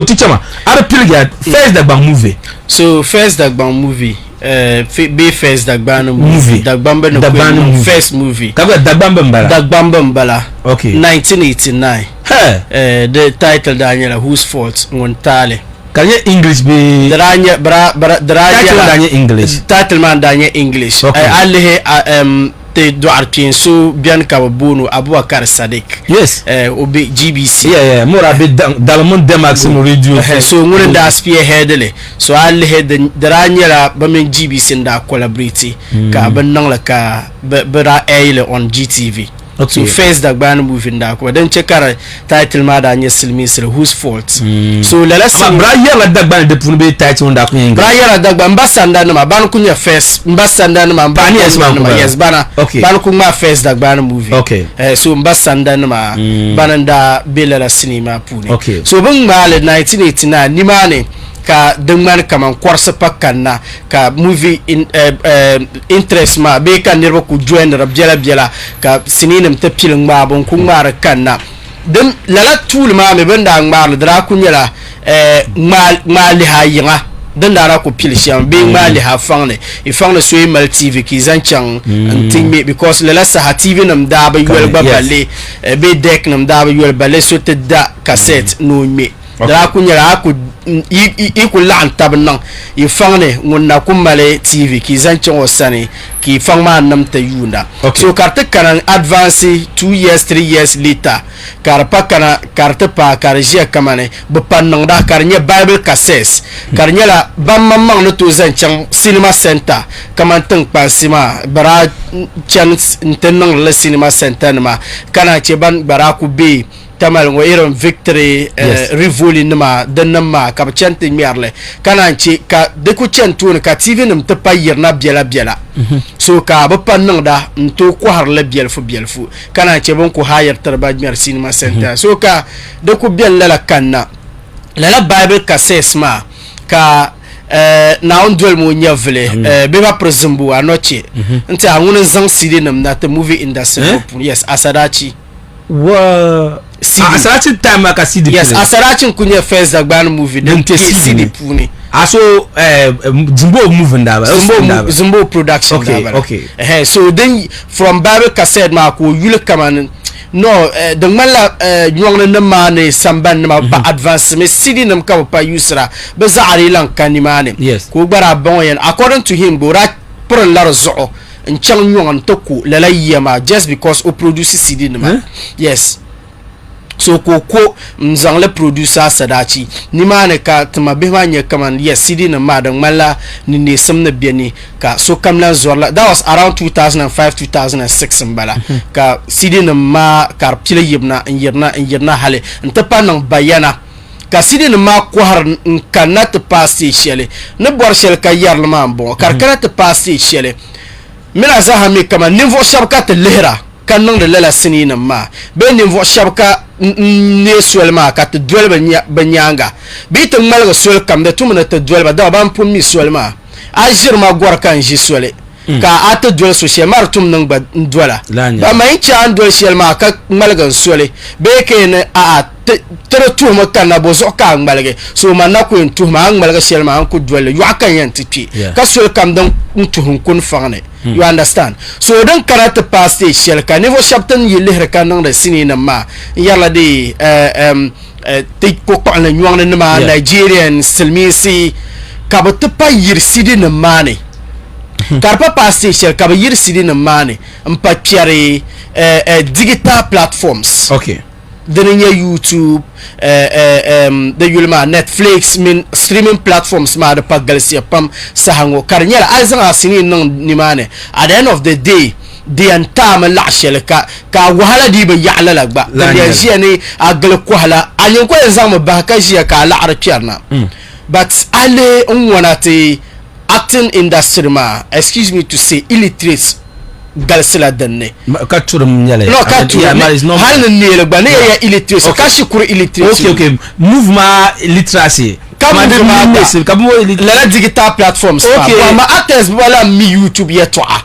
Ti chama a di piligiya first Dagbaŋ movie. So first Dagbaŋ movie eh, bee first Dagbani movie. Dagbamba ni Dagbani movie. First movie. Ka bɛ Dagbamba n bala. Dagbamba n bala. Okay. 1989. Hey. Eh, the title daa nyɛla Whose Fault ŋun taali. Ka nyɛ English bee. Di daa nyɛ bra bra di daa Title daa nyɛ English. Title maa daa nyɛ English. Okay. Eh, a lihi a um, ti dɔɣiri kpeen so beni ka bɛ booni o Abubakar Sadiq. Yes. Eh, o be GBC. Yeah, yeah. Mura be Dalmun Demax ni radio. Eh, so ŋuni n-daa spearhead li. So a lihi di daa nyɛla bɛ mini GBC n-daa collaborate ka bɛ niŋ li ka bɛ daa air li on GTV. Okay. So first Dagbani movie n daa kuba din che ka di title maa daa nyɛ silimiinsili Whose Fault. So lala Ama silimiin bra yɛrila Dagbani di puuni bee title ŋun daa ku nyɛ English? Bra yɛrila Dagbani m ba sanda nima bani ku nyɛ first m ba sanda nima m ba Pioneers maa nima ku yes bana Okay. bani ku ŋmaa first Dagbani movie. Okay. Eh, so m ba sanda nima bani n daa be lala sinii maa puuni. Okay. So bɛ ŋmaa li 1989 nimaani ka di ŋmani kaman kɔrisi pa kanna ka movie in, eh, eh, interest maa bee ka niriba ku joiniri biɛla biɛla ka sinii nim ti pili ŋmaabu n ku ŋmaari kanna din lala tuuli maa mi bin daa ŋmaarili di daa ku nyɛla eh, ŋmaa lihi a yiŋa din daa na ku pili shɛm bee ŋmaa lihi a faŋ ni i faŋ ni so yi mali TV ka i zaŋ chaŋ n ti ŋmɛ because lala saha TV nim daa bi yoli gba balle eh, bee deck nim daa bi yoli balle so ti da cassette ni o ŋmɛ. Di daa ku nyɛla a ku yi ku laɣim tabi niŋ yi faŋ ni ŋun na ku mali TV ka yi zaŋ chaŋ o sani ka yi faŋ maa nim ti yuunda. So ka di ti kana advance 2 years 3 years later ka di pa kana ka di ti paai ka di ʒiya kamani bi pa niŋda ka di nyɛ Bible cassettes ka di nyɛla ban maŋmaŋ ni tooi zaŋ chaŋ cinema center kamani tiŋkpansi maa bɛ daa chani n-ti niŋdi li cinema center nima ka naan che ban gba daa ku be Tamale ŋɔ irin Victory Rivoli nima din nim maa ka bi chani ti ŋmɛri li ka naan che ka di ku chani tooni ka TV nim ti pa yirina biɛla biɛla so ka bi pa niŋda n tooi kɔhiri li biɛlifu biɛlifu ka naan che bin ku hayiri tiri ba ŋmɛri cinema center so ka di ku beni lala kanna lala Bible cassettes maa ka Naawuni dolimi o nyɛvili bɛ ba piri zimbu a nɔche n tiɛha ŋuni n zaŋ CD nim na ti movie industry ŋɔ puuni yes Asadachi. Wa CD. Ah, Asarachi time maa ka CD Yes, pili. Asarachi n ku nyɛ first Dagbani movie din Din kpe kpe CD CD ni. puuni. Ah, so eh, Zimbo movie n daa bala. Zimbo n daa bala. Zimbo production Okay, daa bala. okay. Ɛhɛn, so din from Bible cassette maa ka o yuli kaman no eh, di ŋmanila eh, nyɔŋni nim maa ni sambani nima ba advance mi CD nim ka bi pa usira bi zaɣa dii lan ka nimaani. Yes. Ka o gba daa baŋ o yɛn according to him gba o daa pirinla di zuɣu. N chaŋ nyɔŋ n ti ku lala yiya maa just because o produce CD nima. Eh? Yes. So ka o ko n zaŋ li produce Asadachi. Nimaani ka ti ma bihi maa nyɛ kaman yes CD nim maa di ŋmanila ni neesim ni be ni ka sokam lan zɔrila. That was around 2005 2006 n bala ka CD nim maa ka di pili yibina n yirina n yirina hali n ti pa niŋ bayana. Ka CD nim maa kɔhiri n kanna ti paai stage shɛli ni bɔri shɛli ka yɛrili maa n bɔŋɔ ka di kana ti paai stage shɛli mina zaaha mi kaman ninvuɣu shɛba ka ti lihira ka niŋdi lala sinii nim maa bee ninvuɣu shɛba ka n neei soli maa ka ti doli bɛ nyaaŋa bee ti ŋmaligi soli kam di tumi ni ti doli ba dama ban pun mi soli maa a ʒiri ma gɔri ka n ʒi soli ka a ti doli so shɛli maa di tum niŋ gba n dola amaa yi chɛ a ni doli shɛli maa ka ŋmaligi n soli bee ka yɛn ni a'a ti di tuhimi kanna bo zuɣu ka a ŋmaligi so man na ku yɛn tuhimi a ni ŋmaligi shɛli maa n ku doli li yɔɣu ka n yɛn ti kpe ka soli kam din n tuhi n kuni faŋ ni you understand so din kana ti paai stage shɛli ka ninvuɣu shɛba ti ni yi lihiri ka niŋdi sinii nim maa n yɛrila dee ti kokpaɣili nyɔŋni nima Nigerian silimiinsi ka bi ti pa yiri CD nim maa ni ka di pa paai stage shɛli ka bi yiri CD nim maa ni n pa kpɛri digital platforms okay dini nyɛ YouTube di yuli maa Netflix mini streaming platforms maa di pa galisiya pam saha ŋɔ ka di nyɛla a yi zaŋ a sinii niŋ nimaani at the end of the day di yɛn taami laɣ shɛli ka ka a wahala dii bi yaɣi lala gba din yɛn ʒiya ni a gili kɔhila a nyin ko yɛn zaŋmi bahi ka ʒiya ka a laɣiri kpɛrina but a lihi n ŋɔna ti acting industry maa excuse me to say illiterates galisila dinni ka turim nyɛli no ka turim hali ni neeli gba ni yɛ illiteracy ka shikuru illiteracy okay okay move ma literacy ka move ma ka lala digital platforms okay ma actors bɛ la mi YouTube yɛtɔɣa.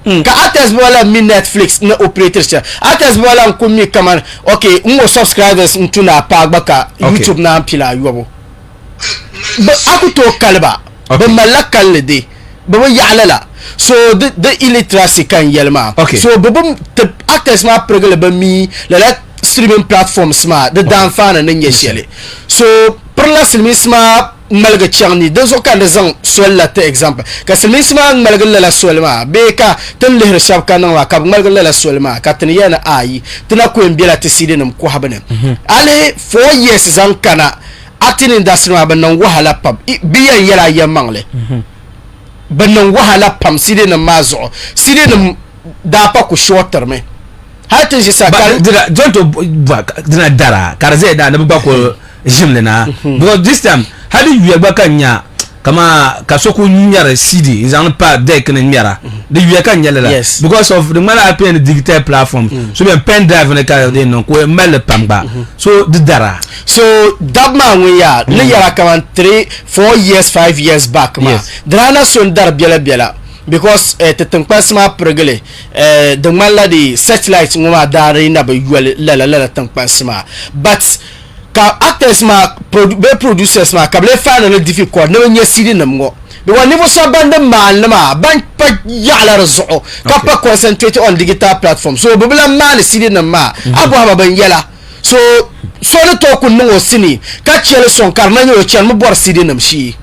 Ka actors bɔ lahi mi Netflix ni operate shɛli. Actors bɔ lahi ku mi kamani ok n ŋɔ subscribers n tu ni a paai gba ka YouTube naan pili ayɔbu. Bɛ a ku tooi kali ba. Bɛ malila kalli di bɛ bi yaɣi lala. So di di illiteracy ka n yɛli maa. So bɛ bi ti actors maa pirigili bi mi lala streaming platforms maa di daanfaani ni nyɛ shɛli. So pirila silimiinsi maa ŋmaligi chaŋ ni, dinzuɣu ka n di zaŋ soli la ti example, ka silimiinsi maa ŋmaligi lala soli maa bee ka ti ni lihiri shɛba ka niŋ maa ka bɛ ŋmaligi lala soli maa ka ti ni yɛli ni ayi ti na ku yɛn bela ti CD nim kɔhibu ni. A lihi 4 years zaŋ kana acting industry maa bɛ niŋ wahala pam, bɛ yɛn yɛli a yɛlimaŋli bɛ niŋ wahala pam CD nim maa zuɣu, CD nim daa pa ku shortirimi hali ti ʒi sa ka Dina don to dina dara ka di zaya daa ni bɛ gba ku ʒimli na because this time hali yuya gba ka n nya kama ka so ku ŋmɛri CD n zaŋli pa deck ni ŋmɛra di yuya ka n nyɛli la because of di ŋmanila a pay ni digital platform so bɛn pen drive ni ka di niŋ ka o mali li pam gba so di dara. So dab maa ŋun yaa ni yɛra kaman 3 4 years 5 years back maa di daa na so n dari bela bela because ti tiŋkpansi maa pirigili di ŋmanila di satellite ŋɔ maa daa di na bi yoli lala lala tiŋkpansi maa but Ka actors maa bee producers maa ka bɛ lee find li difficult ni bɛ nya CD nim ŋɔ because ninvuɣ shɛba ban din maani li maa ban pa yaɣila di zuɣu ka pa concentrate on digital platform so bɛ bi lahi maani CD nim maa a bɔhi ba bin yɛla so so ni tooi ku niŋ o sinii ka che li sɔŋ ka di na nyɛ o chanimi bɔri CD nim shee.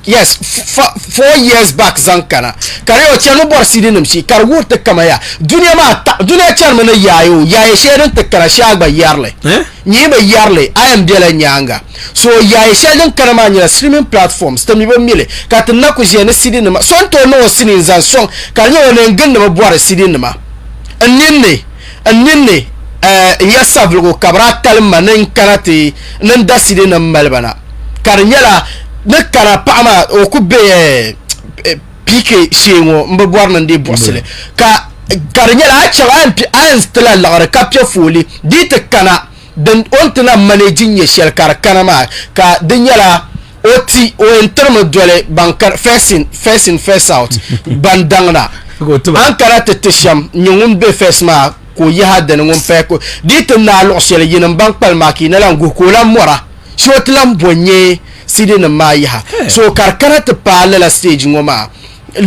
Yes, 4 years back zaŋ kana ka di o chanimi bɔri CD nim shee ka di wuhiri ti kama ya dunia maa ta dunia chanimi ni yaai o yaai shɛli din ti kana shee a gba yɛrili Eh? nyii bi yɛrili a yɛn bela nyaanga so yaai shɛli din kana maa nyɛla streaming platforms ti mi bi mili ka ti na ku ʒiya ni CD nima so n tooi niŋ o sinii n zaŋ sɔŋ ka di nyɛ o ni yɛn gindi mi bɔri CD nima n ninni n ninni eh, n ya savuligu ka bi daa talim ma ni n kana ti ni n da CD nim mali ba na ka di nyɛla ni kana paɣa maa o ku be PK shee ŋɔ n bi bɔri ni n dii buɣisili ka ka di nyɛla a chaŋ a yɛn tila liɣiri ka piɛ fooli di ti kana din o ni ti na manage nyɛ shɛli ka di kana maa ka di nyɛla o ti o yɛn tirimi doli ban ka first in first in first out ban daŋ na a ni kana ti ti shɛm nyɛ ŋun be first maa ka o yaha dini ŋun paya ka di ti naai luɣ shɛli yinim ban kpalim maa ka yi na lan guhi ka o lan mɔra Shee o ti lan bo n-nyɛ CD nim maa yaha. So ka di kana ti paai lala stage ŋɔ maa,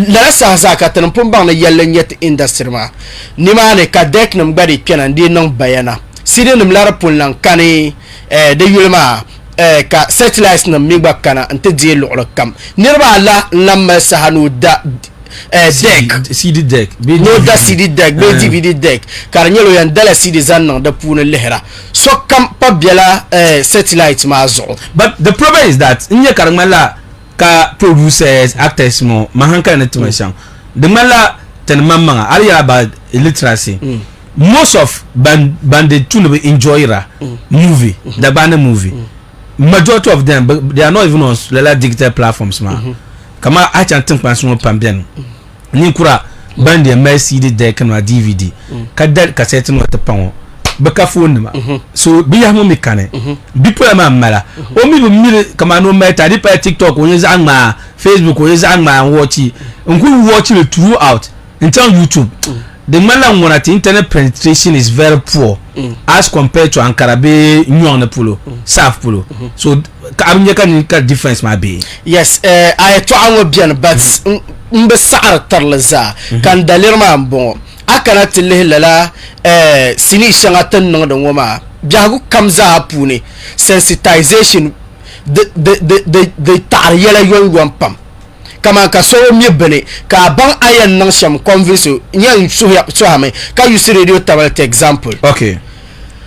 lala saha zaa ka tinim pun baŋ ni yɛlli n-nyɛ ti industry maa. Nimaani ka deck nim gba dii kpɛna n-dii niŋ bayana. CD nim la di pun lan kani eh, di yuli maa eh, ka satellites nim mi gba kana n-ti deei luɣili kam. Niriba ala n-lan mali saha ni o da deck. CD deck bee ni o da CD deck bee DVD deck ka di nyɛla o yɛn dala CD zaŋ niŋ di puuni lihira. Sokam pa bela satellite maa zuɣu. But the problem is that n nya ka di ŋmanila ka producers, actors ŋɔ ma hankali ni tima shɛm di ŋmanila ti ni maŋmaŋa a di yɛla about illiteracy most of ban ban di tu ni bi enjoyira movie Dagbani movie majority of them they are not even on lala digital platforms maa kamani a chaŋ tiŋkpansi ŋɔ pam beni ninkura ban di mali CD deck nima DVD ka da kasɛti nima ti pa ŋɔ bi ka foon nima so bi yahi ŋɔ mi kani bipola maa n mala o mi bi miri kamani o mali ta di pala TikTok o nyɛ zaɣ ŋmaa Facebook o nyɛ zaɣ ŋmaa n wɔchi n kuli wɔchi li throughout n chaŋ YouTube di ŋmanila ŋuna ti internet penetration is very poor as compared to Ankara bee nyɔŋ ni polo south polo so ka a bi nya ka ka difference maa bee. Yes, a yɛtɔɣa ŋɔ beni but m bi saɣiri tirili zaa ka n daliri maa m-bɔŋɔ a kana ti lihi lala sinii shɛŋa ti ni niŋdi ŋɔ maa biɛhigu kam zaa puuni sensitization di taɣiri yɛla yomyom pam. Kaman ka so o mi bini ka a baŋ a yɛn niŋ shɛm convince o n yɛn suhimi ka use radio tabili ti example. Okay.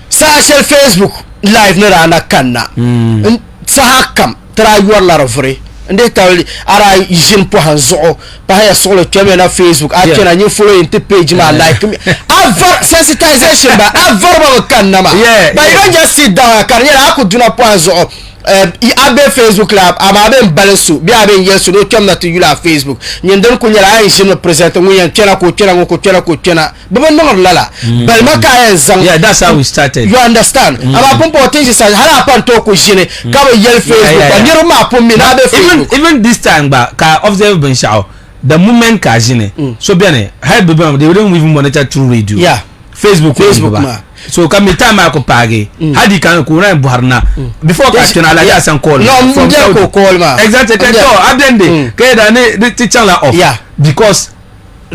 Saha shɛli Facebook live ni daa na kanna n saha kam ti daa yɔrila di vuri n dihi tabili a daa ʒini pɔhim zuɣu pahiya suɣili kpɛmiya na Facebook a kpɛna nyin following ti page maa like mi a vari sensitization ba a vari ba bi kanna maa but you don't just sit down ka di nyɛla a ku duna pɔhim zuɣu A be Facebook la amaa a bee n-balim so bee a bee n-yɛli so ni o kpɛmina ti yuli a Facebook. Nyin dini kuli nyɛla a yɛn ʒinimi present ŋun yɛn kpɛna ka o kpɛna ŋun ku kpɛna ka o kpɛna. Bɛ bi niŋdi lala. Balima ka a yɛn zaŋ. Yeah, that's how we started. You understand? Amaa pumpɔŋɔ ti ni ʒi saha hali a pa n-tooi ku ʒini ka bi yɛli Facebook gba. Niriba maa pun mi ni a be Facebook. Even this time gba ka a observe binshɛɣu. The moment ka a ʒini so beni hali bɛ bɛn they don't even monitor through radio. Yeah. Facebook Facebook maa. So ka mi time maa ku paagi hali di kan ka o na bɔhiri na before ka kpɛna Alhaji Hassan call No, from n bɛni ka o call maa. Exactly ka N bɛni. to a bɛni de ka yɛda ni di ti chaŋla off. Yeah. Because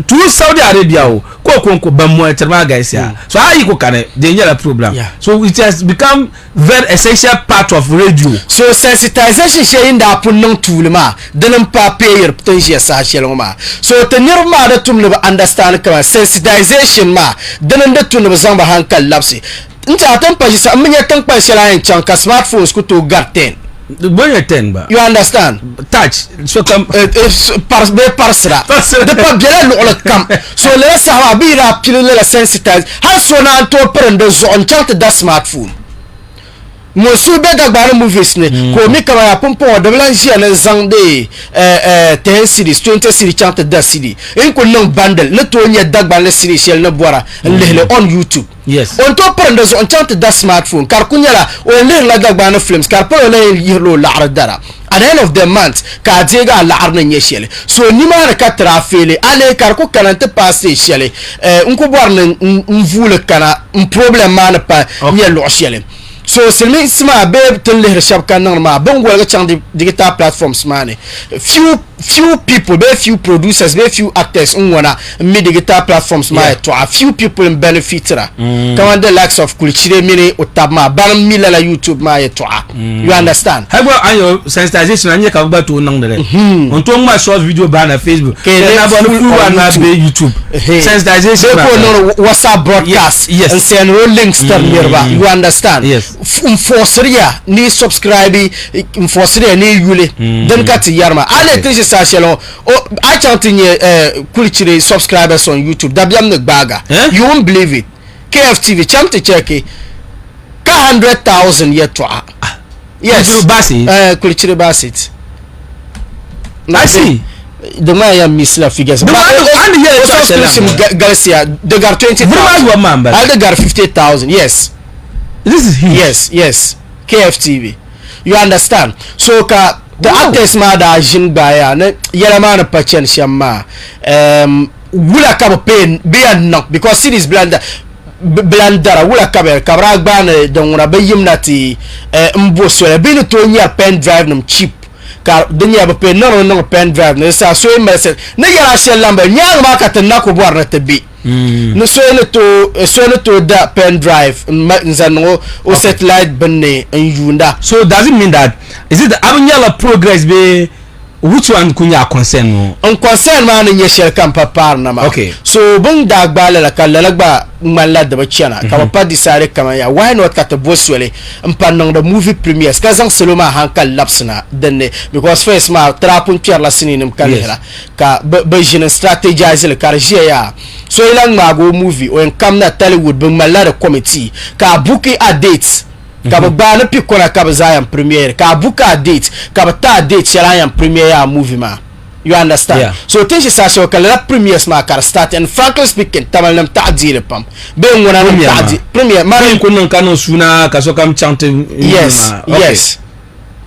through Saudi Arabia o ko ko ko ban monitor maa galisiya so a yi ku kani di nyɛla problem. Yeah. So it has become very essential part of radio. So sensitization shɛli yin daa pun niŋ tuuli maa dini n paai peeyiri ti ni ʒiya saha shɛli ŋɔ maa. So ti niriba maa di tum ni bi understand kaman sensitization maa dini n di tu ni bi zaŋ bi hankali labisi. N tiɛha ti ni pa ʒi saha m bi nya tiŋkpan shɛli a yɛn chaŋ ka smartphones ku tooi gari 10. Bɔ nyɛ 10 gba? You understand? Touch sokam. Bee parisira. Parisira. Di pa bela luɣili kam. So lala saha maa bɛ yi daa pili lala sensitize hali so naan tooi pirin di zuɣu n-chaŋ ti da smartphone. Ŋun suhu be Dagbani movies ni ka o mi kaman yaa pumpɔŋɔ di bi lan ʒiya ni n zaŋ di 10 cedis, 20 cedis chaŋ ti da CD. N ku niŋ bundle ni tooi nya Dagbanli CD shɛli ni bɔra n-lihi li on YouTube. Yes. O ni tooi pirin di zuɣu n-chaŋ ti da smartphone ka di ku nyɛla o yɛn lihirila Dagbani films ka di pala o la yɛn yihirila o laɣiri dara. At the end of the month ka a deegi a laɣiri ni nyɛ shɛli. So nimaani ka tiri a feeli a lee ka di ku kana nti paai stage shɛli eh, n ku bɔri ni n vuuli kana n problem maa ni pa nyɛ luɣ shɛli. So silimiinsi maa bee ti ni lihiri shɛba ka niŋdi maa bɛ ni woligi chaŋ digital platforms maa ni few few people bee few producers bee few actors n ŋɔna n mi digital platforms maa yɛltɔɣa few people n benefitira kamani the likes of Kulichire mini o taba maa bani n mi lala YouTube maa yɛltɔɣa you understand. Hali gba a ni sensitization a nyɛ ka bɛ gba tooi niŋdi li n tooi ŋma short video bahi na Facebook Ka yi na lee bɔri full full on one na YouTube. be YouTube sensitization Bee maa ka o niŋdi WhatsApp broadcast Yes, yes. n send o links tiri niriba you understand Yes. N forciriya ni subscribe n forciriya ni yuli din ka ti yɛri maa a lee ti ʒi saha shɛli ŋɔ o a chaŋ ti nyɛ kulichiri subscribers on YouTube dabiɛm ni gbaaga Eh? you won't believe it KFTV chaŋ ti chɛki ka 100,000 yɛtɔɣa yes Kulichiri Basit? Kulichiri Basit I see. Di maa yɛn miss la figures. Di maa a ni yɛli O yɛltɔɣa shɛli la subscription galisiya di gari Vuri maa 20,000 yɔbu maa m-bala. Hali di gari 50,000 yes. This is huge. Yes, yes. KFTV. You understand? So ka the Wow. actors maa daa ʒini gbaaya ni yɛla maa ni pa chani shɛm maa um, wula ka bi pay bɛ yɛn niŋ because series bilan da bilan dara wula ka bɛ ka bi daa gbaani din ŋuna bi yimna ti eh, n bo soli bɛ ni tooi nyɛri pen drive nim cheap ka di nyɛla bi pay niŋ niŋ pen drive ni di saha so yi mali ni yɛla shɛli lan bala nyaangi maa ka ti na ku bɔri ni ti be Ni so ni tooi so ni tooi da pen drive n zaŋ niŋ o satellite bini ni n yuunda. So does it mean that is it a bi nyɛla progress bee which one ku nyɛ a concern ŋɔ? N concern maa ni nyɛ shɛli ka n pa paari na maa. Okay. So bɛ ni daa gbaai lala ka lala gba ŋmanila di bi chana ka bɛ pa decide kaman ya why not ka ti bo soli n pa niŋdi movie premieres ka zaŋ salo maa hankali labisina din ni because first maa ti daa pun kpɛrila sinii nim ka lihira. Ka bɛ ʒini n-strategize li ka di ʒiya yaa. So yi lahi ŋmaagi o movie o yɛn kamina Tollywood bɛ ŋmalila di committee ka a booki a date ka bɛ gbaai ni Pikona ka bɛ zaa yɛn premiere ka a booki a date ka bɛ ti a date shɛli a ni yɛn premiere a movie maa. You understand? Yeah. So ti ni ʒi saha shɛli ka lala premieres maa ka di start and frankly speaking Tamale nim taɣi deei li pam bee ŋuna nim Premiere taɣi maa? deei premiere maa. Bee n-ku niŋ ka niŋ suuna ka sokam chaŋ ti Yes, maa. Okay. yes.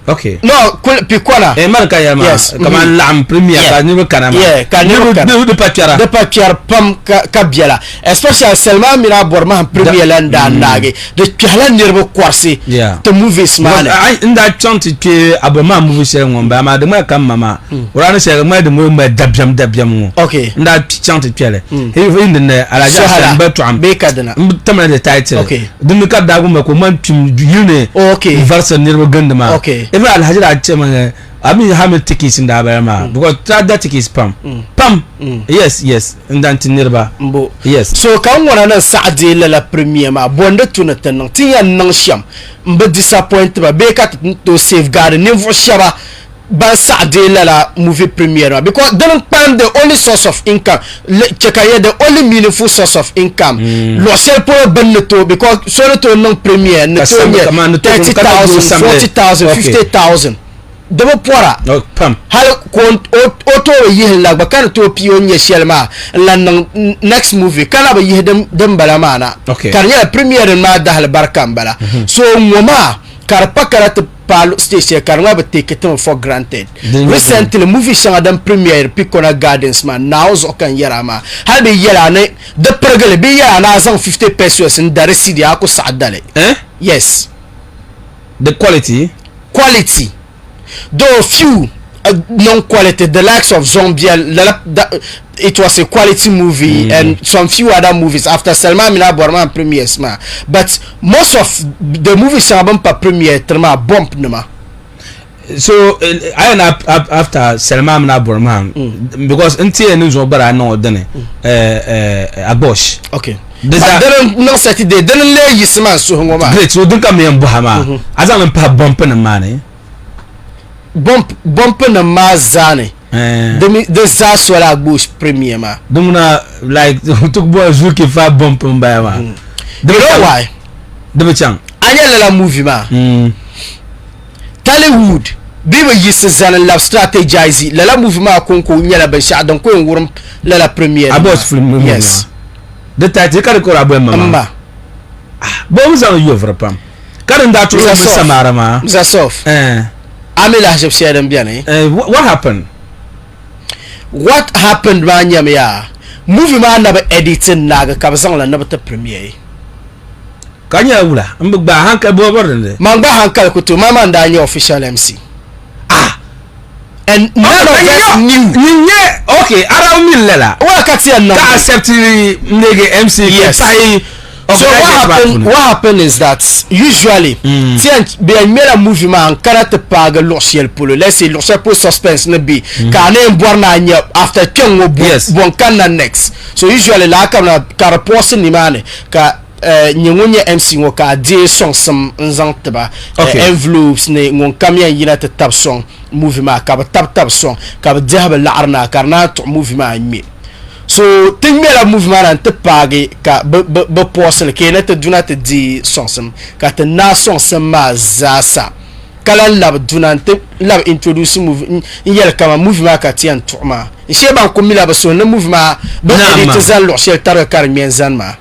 Okay. No, kul pikona. Eh, mali ka yɛli maa. Yes. Kaman laɣim premier ka niriba kana maa. Yeah, ka niriba kana. Niriba di pa kpɛra. Di pa kpɛri pam ka ka biɛla. Especially Salima mini a bɔri mahim premier la n-daa naagi. Di kpɛhila niriba kɔrisi Yeah. ti movies maa ni. Because n daa chaŋ ti kpe a bɔri mahim movie shɛli ŋɔ m-bala amaa di ŋmali ka m ma maa. O daa ni shɛli di ŋmali di ŋmali dabiɛm dabiɛm ŋɔ. Okay. N daa chaŋ ti kpɛli. Hindi ni Alhaji Sohala Hassan Bɛtɔɣim. bee ka dina? N tamla the title. Okay. Din mi ka di daa gum ka o man kpim yili ni Okay. n varisi niriba gindi maa. Okay. Even Alhaji daa che ma ni I mean how many tickets n daa bala maa because ti da tickets pam. Pam. Yes, yes. N dan ti niriba. Mbo. Yes. So ka n ŋɔna ni n saɣi deei lala premier maa, bo n-di tu ni ti niŋ? Ti yɛn niŋ shɛm m-bi disappoint ba bee ka ti ni tooi safeguard ninvuɣ shɛba ban saɣi deei lala movie premiere maa because dini n-kpalim the only source of income che ka yɛ the only meaningful source of income luɣ shɛli polo bini ni tooi because so ni tooi niŋ premiere ni tooi nyɛ 30,000 40,000 50,000 di bi pɔra hali ka o tooi bi yihi la gba ka ni tooi pii o ni nyɛ shɛli maa n lan niŋ next movie ka na bi yihi din bala maa na ka di nyɛla premiere maa dahali barika n bala so ŋɔ maa ka di pa kana ti. paai stage shɛli ka di ŋmani bi take ti mi for granted. Recently movie shɛŋa din premiere Picona Gardens maa Naawuni zuɣu ka n yɛri a maa hali bɛ yɛli a ni di pirigili bɛ yɛli a ni a zaŋ 50 pesos n da di CD a ku saɣi dali. Eh? Yes. The quality? Quality. Though few niŋ quality the likes of Zombia lala it was a quality movie mm. and some few other movies after Salma mini Abɔri maa premieres maa but most of the movies shɛŋa bin pa premiere tiri maa bomb nima. So a yɛn after Salma mini Abɔri maa mm. because n ti yɛn ni zuɣu gbara niŋ o dini mm. Agbosh. Okay. Dini niŋ Saturday dini n lee yiɣisi maa n suhu ŋɔ maa. Great so din ka mi yɛn bɔha maa mm-hmm. a zaŋ li pahi bump nim maa ni. Bump nim maa zaa ni. Eh. Di zaa sola Agbosh premiere maa. Din ŋuna like tukubɔ Zulkifa bump n baya maa. Mm. You know why? Di bi chaŋ. A nyɛ lala movie maa. Mm. Tollywood bɛ bi yiɣisi zani n labi strategize lala movie maa konko nyɛla binshɛɣu din ko yɛn wurim lala premiere maa. Agbosh film movie Yes. maa. Di title ka di kɔri Abɔi Mama. Mma. Ah, bɔ bi zaŋ yoviri pam. Ka din daa tuɣi mi samara maa. Zasov. Eh. A mi lahiʒib shɛli din beni? Eh, what happened? What happened maa nyɛmi yaa, movie maa na bi edit n naagi ka bi zaŋli ni bi ti premiere. Ka nyɛla wula? N bi gbaai hankali bɔ bɔri dindi. Man gba hankali ku tooi, maa man daa nyɛ official MC. Ah! And none of us knew. Nyin nyɛ, okay, ara mi lala. Wala ka ti yɛn niŋ? Ka accept n leegi MC Yes. pahi So what happened, what happened is that usually mm. ti yɛn bɛ yɛn ŋmɛla movie maa n kana ti paagi luɣu shɛli polo let's say luɣu shɛli polo suspense ni bɛ mm. ka a na yɛn bɔri ni a nya after kpɛŋ ŋɔ bo yes. bɔn kan na next so usually laa ka na ka di pɔɔsi nimaani ka eh, nyɛ ŋun nyɛ MC ŋɔ ka a deei sɔŋsim n zaŋ tiba eh, okay. envelopes ni ŋun kam yɛn yina ti tabi sɔŋ movie maa ka bi tabi tabi sɔŋ ka bi diɛhi bi laɣari na ka di naan tuɣi movie maa ŋmɛ So ti ŋmɛla movie maa na n-ti paagi ka bɛ pause li ka yi ni ti duna ti deei sɔŋsim ka ti naai sɔŋsim maa zaasa ka lahi labi duna nti labi introduce movie n yɛli kaman movie maa ka ti yɛn tuɣi maa n shee ban kuli mila bɛ suhu ni movie maa bɛ edit zani luɣ shɛli tarigi ka di ŋmɛ n-zani maa.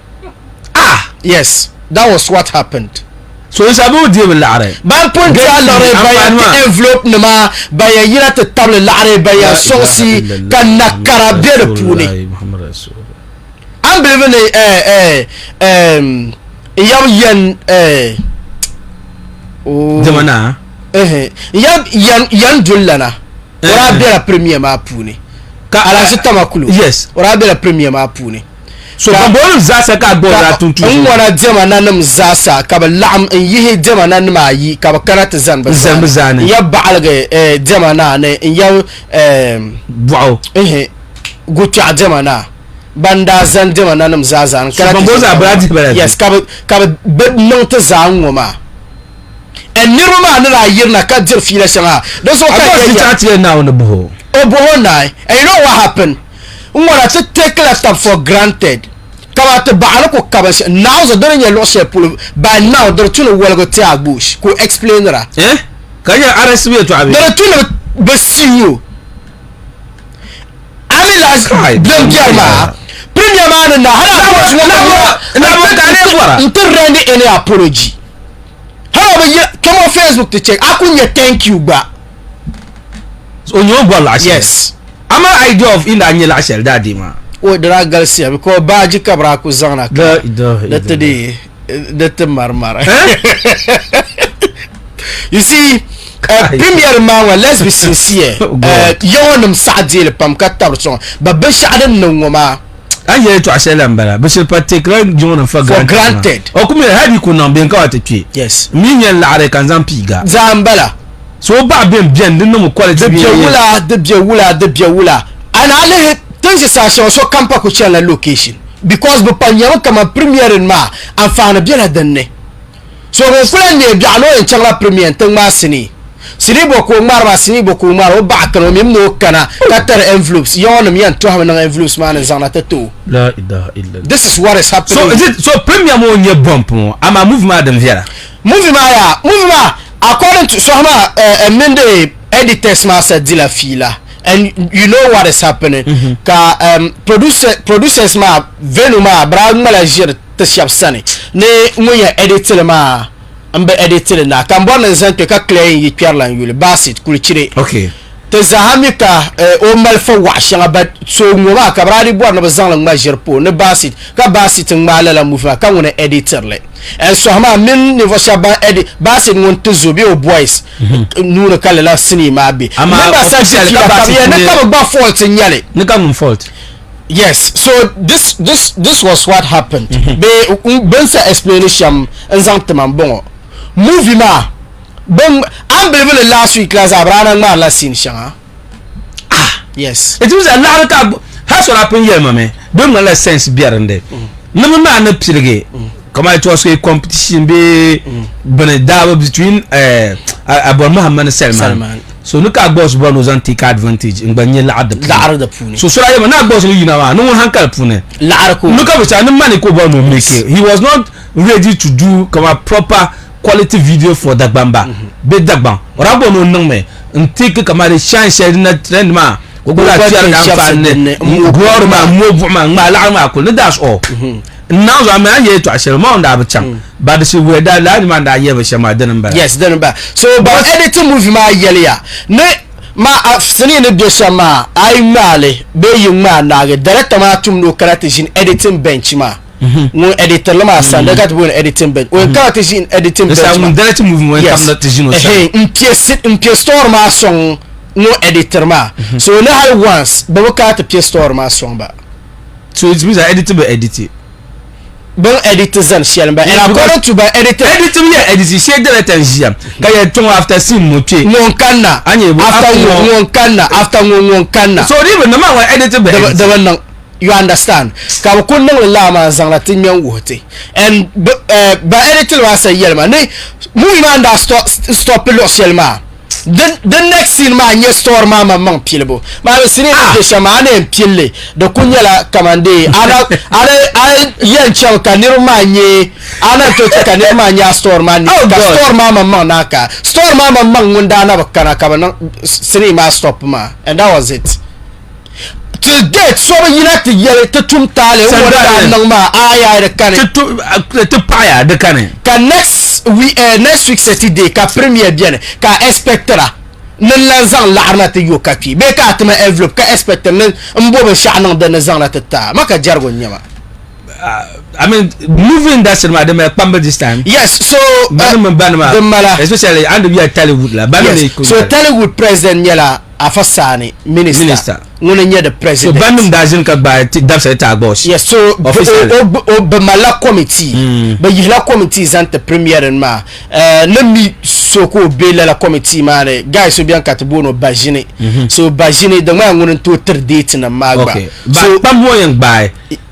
Ah! Yes, that was what happened. So n sabi o deebi laɣiri. Ban pun ti a liɣiri ban yɛn ti envelope nima, ban yɛn yina ti tabili laɣiri, ban yɛn sɔŋsi ka na kara be di puuni. Unbelievable ni eh eh eh n yab yɛn eh oh. Dima na? Eh n yab yɛn yɛn duli lana. O daa bela premier maa puuni. Ka Alhaji Tamakulu. Yes. O daa bela premier maa puuni. So ban bɔŋɔ nim zaasa ka a gbubi daa tum tuun N ŋɔna diɛma nanim zaasa ka bɛ laɣim n yihi diɛma nanim ayi ka bɛ kana ti zani bɛ Zani bɛ zaani. N ya baɣiligi eh, diɛma naa ni n ya eh, Bɔɣu. ehe, Gutɔɣu diɛma naa. Ban daa zani diɛma nanim zaa zaa n So kana ban ti bɔŋɔ ʒini zaa bɛ daa dihi ba la Yes, ka bɛ ka bɛ bɛ niŋ ti zaa n-ŋɔ maa. And niriba maa ni daa yirina ka diri fiila shɛŋa di zuɣu A ka gba n ti yɛn chaɣ ti yɛn Naawuni bɔh o. O bɔh o naai. And you know what happened? N ŋɔna ti take la tab for granted kaman ti baɣa ni ku ka binshɛɣu now zuɣu di ni nyɛ luɣ shɛli polo by now di di tu ni woligi ti a gboosh ka o explainira. Eh? Ka di nyɛla arrest yɛltɔɣa bee? Di di tu ni bi sue o. A mi lahi Kai, bin biɛri maa premier maa ni na hali a Na na ka a lee bɔra. n ti render any apology hali o bi yi kpɛm o Facebook ti check a ku nya thank you gba. O nyɛ o bɔri laɣa shɛli. Yes. Ama idea of inda nyɛ laɣa shɛli daa dee maa. O di daa galisiya because baaji ka bɛ daa ku zaŋna ka di ti di di ti mari mari. You see, premier maa ŋɔ let's be sincere yaŋɔ nim saɣa deeli pam ka tabiri sɔŋ ba binshɛɣu din niŋ ŋɔ maa. A ni yɛli tɔɣa shɛli la n-bala bɛ shiri pa take la jiŋɔ nim for granted. O ku mi hali di ku niŋ bɛ n ka wa ti kpe. Yes. M mi nyɛ laɣiri ka n zaŋ piiga. Zaa n-bala. So o baɣa bɛn bɛni di niŋmi quality Di bɛ wula, di bɛ wula, di bɛ wula. A na lihi ti ni ʒi saha shɛŋa sokam pa ku chanila location because bɛ pa nyami kaman premiering maa anfaani bela din ni. So ŋun ku lahi neei biɛɣu ni o yɛn chaŋla premiere nti ŋmaai sinii. Sinii bɔ ka o ŋmaari maa, sinii bɔ ka o ŋmaari, o baɣa kani o mimi ni o kana ka tari envelopes, yaŋɔnim yɛn tɔhimi niŋ envelopes maa ni n-zaŋna ti ti o. La ilaha illallah. This is what is happening. So is it so premiere ŋɔ n-nyɛ bump ŋɔ amaa movie maa din viɛla. Movie maa yaa, movie maa According to sɔhi maa eh, mini the editors maa sa dila fiila and you know what is happening mm -hmm. ka um, producer, producers maa venue maa bɛ daa ŋmala ʒiri ti shɛba sani ni ŋun yɛn edit li maa N bi edit li na ka n bɔri ni n zani kpe ka clear yin yi kpɛrila n yuli Basit kuli chire. Okay. Ti zaaha mi ka o mali fa waɣa shɛŋa but so ŋɔ maa ka bɛ daa dii bɔri ni bɛ zaŋli ŋma ʒiri pa o ni Basit ka Basit ŋmaai lala movie maa ka ŋuni editiri li. And sɔhi maa mini ninvuɣ shɛba ban edit Basit ŋun ti zo bee o boys nuuni ka lala sinii maa be. Amaa Ni ba sa officially ka ka bɛ Basit yɛli ni nyɛ ka bɛ gba fault n-nyɛ li. Ni ka ŋun fault? Yes, so this this this was what happened. Bee bin sa explain shɛm n zaŋ ti ma n bɔŋɔ. Movie maa bin unbelievably last week la zaa bɛ daa na ŋmaarila scene shɛŋa. Ah! Yes. It means that laɣiri ka hali so daa pun yɛli ma mi di ŋmanila sense bɛ din ni. Ni bɛ maa ni piligi kamani it was a competition bee bini daabu between eh, Abor Muhammad ni Salman. Salman. So ni ka Agbos bɔri ni o zaŋ take advantage n gba nyɛ laɣiri di puuni. Laɣiri di puuni. So so daa yɛli ma ni Agbos ni yina maa ni ŋun hankali puuni. Laɣiri ka o Ni ka bi chaŋ ni money ka o bɔri ni o make. He was not ready to do kama proper quality video for Dagbamba bee Dagbaŋ. O daa bɔri ni o niŋmi n take kama di shine shɛli din na trend maa ka o gba zaa kpɛri di anfaani ni glory maa n mooi buɣim maa n ŋmaai laɣiri maa kuli ni that's all. N naŋ zuɣu a mi a ni yɛli yɛltɔɣa shɛli ma o ni daa bi chaŋ but di shiri wuhiya daa lala maa ni daa yɛli bi shɛm maa dini m-bala. Yes dini m-bala. So ban edit movie maa yɛliya ni ma a sinii ni be shɛm maa a yi ŋmaai li bee yi ŋmaai naagi director maa tum ni o kana ti ʒini editing bench maa ŋun editor li maa sani di ka ti booni editing bench o yɛn kana ti ʒini editing Di bench saha maa ŋun direct movie ŋɔ yɛn yes kamina ti ʒini o sani. Ɛhɛn, n piɛ story maa sɔŋ ŋun editor maa so ni hali once bɛ bi kana ti piɛ story maa sɔŋ ba. So it means that editing bɛ edit. Bin edit zani shɛli n-bala. And according to ban edit. Edit mi yɛ edit shee director n-ʒiya ka yɛ tɔŋ after scene mo kpe. Ŋun kanna. A nyɛ after ŋun ŋun kanna after ŋun ŋun kanna. So di bi niŋ maa ŋun edit bɛ edit. Di bi niŋ. You understand? Ka bɛ kuli niŋli laa maa n-zaŋla ti ŋmɛ n-wuhi ti. And ban edit li maa sa yɛli ma ni movie maa ni daa stop luɣ shɛli maa. The next scene maa nyɛ story maa maŋmaŋ pilibu maa mi sinii ni bɛ shɛm maa a ni yɛn pilli di ku nyɛla kaman dee a na a yɛn chaŋ ka niriba maa nyɛ a na tooi chɛ ka niriba maa nyɛ a story maa ni Oh ka God. story maa maŋmaŋ naa ka story maa maŋmaŋ ŋun daa na bi kana ka bi niŋ sinii maa stop maa and that was it. Till date so bi yina ti yɛli ti tum taali n ŋɔ ni daa niŋ maa ayi ayi di kani. Ti ti paɣaya di kani. Ka next week eh, next week Saturday ka premiere beni ka a expectira ni n lan zaŋ laɣiri na ti yo ka kpi bee ka a ti ma envelope ka expectiri ni n bo binshɛɣu niŋ din ni zaŋ na ti ti a ma ka jɛrigu n-nyɛ ma. I mean movie industry maa di mali kpambi this time. Yes so Bani mini bani maa din mala especially and bi Tollywood la bani yes so Tollywood president nyɛla Afa Sani minister, Minister. ŋuni n-nyɛ the So president. bannim daa ʒini ka gbaai ti dabisili ti Agbɔs. Yes, so Officially. o, o, o, bɛ malila committee. Bɛ yihila committee zaŋ ti premier maa. Eh, ni mi so ka o be lala committee maa ni, guy so bɛni ka ti booni o Bajini. So Bajini, di ŋmanila ŋuni n-tooi tiri date nim maa gba. Okay. Ba So, kpam ŋɔ yɛn gbaai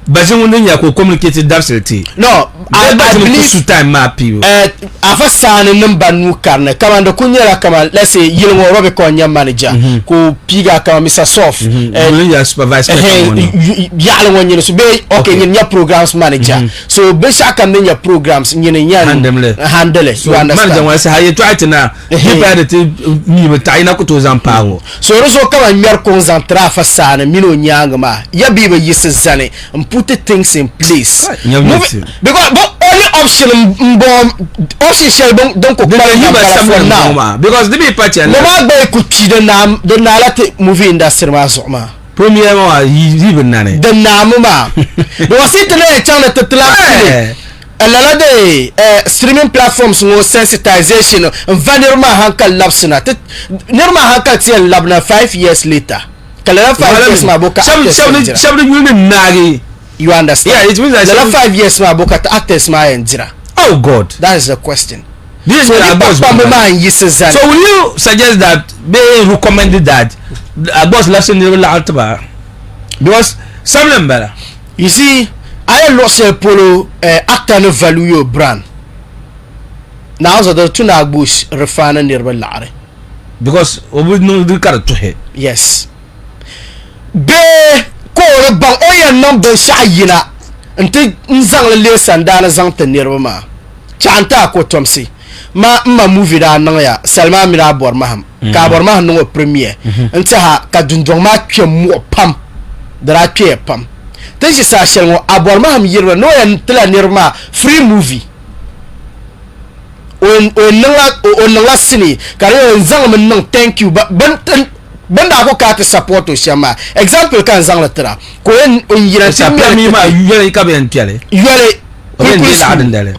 Bajini ŋun din nyɛla ka o communicate dabisili ti. no, I, Bee I Bajini ku believe su time maa piibu. Eh, Afa Sani nim ban nuu karini kaman di kuli nyɛla kaman let's say yili ŋɔ Robicon n-nyɛ manager ka o piigi a kaman Mister Sof eh, Ŋun nyɛ supervisor eh, ŋɔ ni. yaɣili ŋɔ nyini so bee okay Okay. nyini nyɛ programs manager so binshɛɣu kam din nyɛ programs nyini n-yɛn Handle. handle So you understand manager ŋɔ saha yɛltɔɣa ti na Ehe. di paya di ti mi bi taɣi na ku tooi zaŋ paagi o. So di zuɣu ka ban ŋmɛri kuŋ zaŋ tiri Afa Sani mini o nyaaŋa maa ya bee bi yiɣisi zani n put things in place. Movie, because but only option n bɔŋɔ option shɛli bin din ku kpalim na bala for now. Maa because di mi pa chɛni. Ŋɔ maa gba yi ku kpi di naam di naala ti movie industry maa zuɣu maa. Premier maa yi bi nani. Di naami maa because ti na yɛn chaŋ ni ti ti lahi pili lala de streaming platforms ŋɔ sensitization n va niriba maa hankali labisina ti niriba maa hankali ti yɛn labina 5 years later. Ka lala 5 years maa bo ka actors yɛn dira. Shɛba di yuli ni naagi. You understand? Yeah, it means that lala 5 years maa bo ka ti actors maa yɛn dira. Oh God. That is the question. This So is ni Agbos kpakpambi maa n yiɣisi zani. So will you suggest that they recommend that Agbos labisi niriba laɣiri tiba because samli n bala. You see, a yɛn luɣi shɛli polo eh, actor ni value your brand. Naawuni zuɣu di tu ni Agbos refaani niriba laɣiri. Because o bi niŋ di ka di tuhi. Yes. Bee ka o di baŋ o yɛn niŋ binshɛɣu yina nti n zaŋli leei sandaani zaŋ ti niriba maa. Chaɣ n-ti a kotomsi. Ma m ma movie daa niŋya Salima mini Abɔrimahim ka Abɔrimahim niŋ o premiere n tiɛha ka dundɔŋ maa kpe m-muɣi pam. Di daa kpeya pam. Ti ni ʒi saha shɛli ŋɔ Abɔrimahim yirimi ni o yɛn tila niriba maa free movie. o niŋla sinii ka di nyɛla n zaŋmi niŋ thank you bin daa ku kana ti support o shɛm maa example ka n zaŋli tira ka o yɛn n yina ti ŋmɛri maa yoli ka bɛ yɛn kpɛli yoli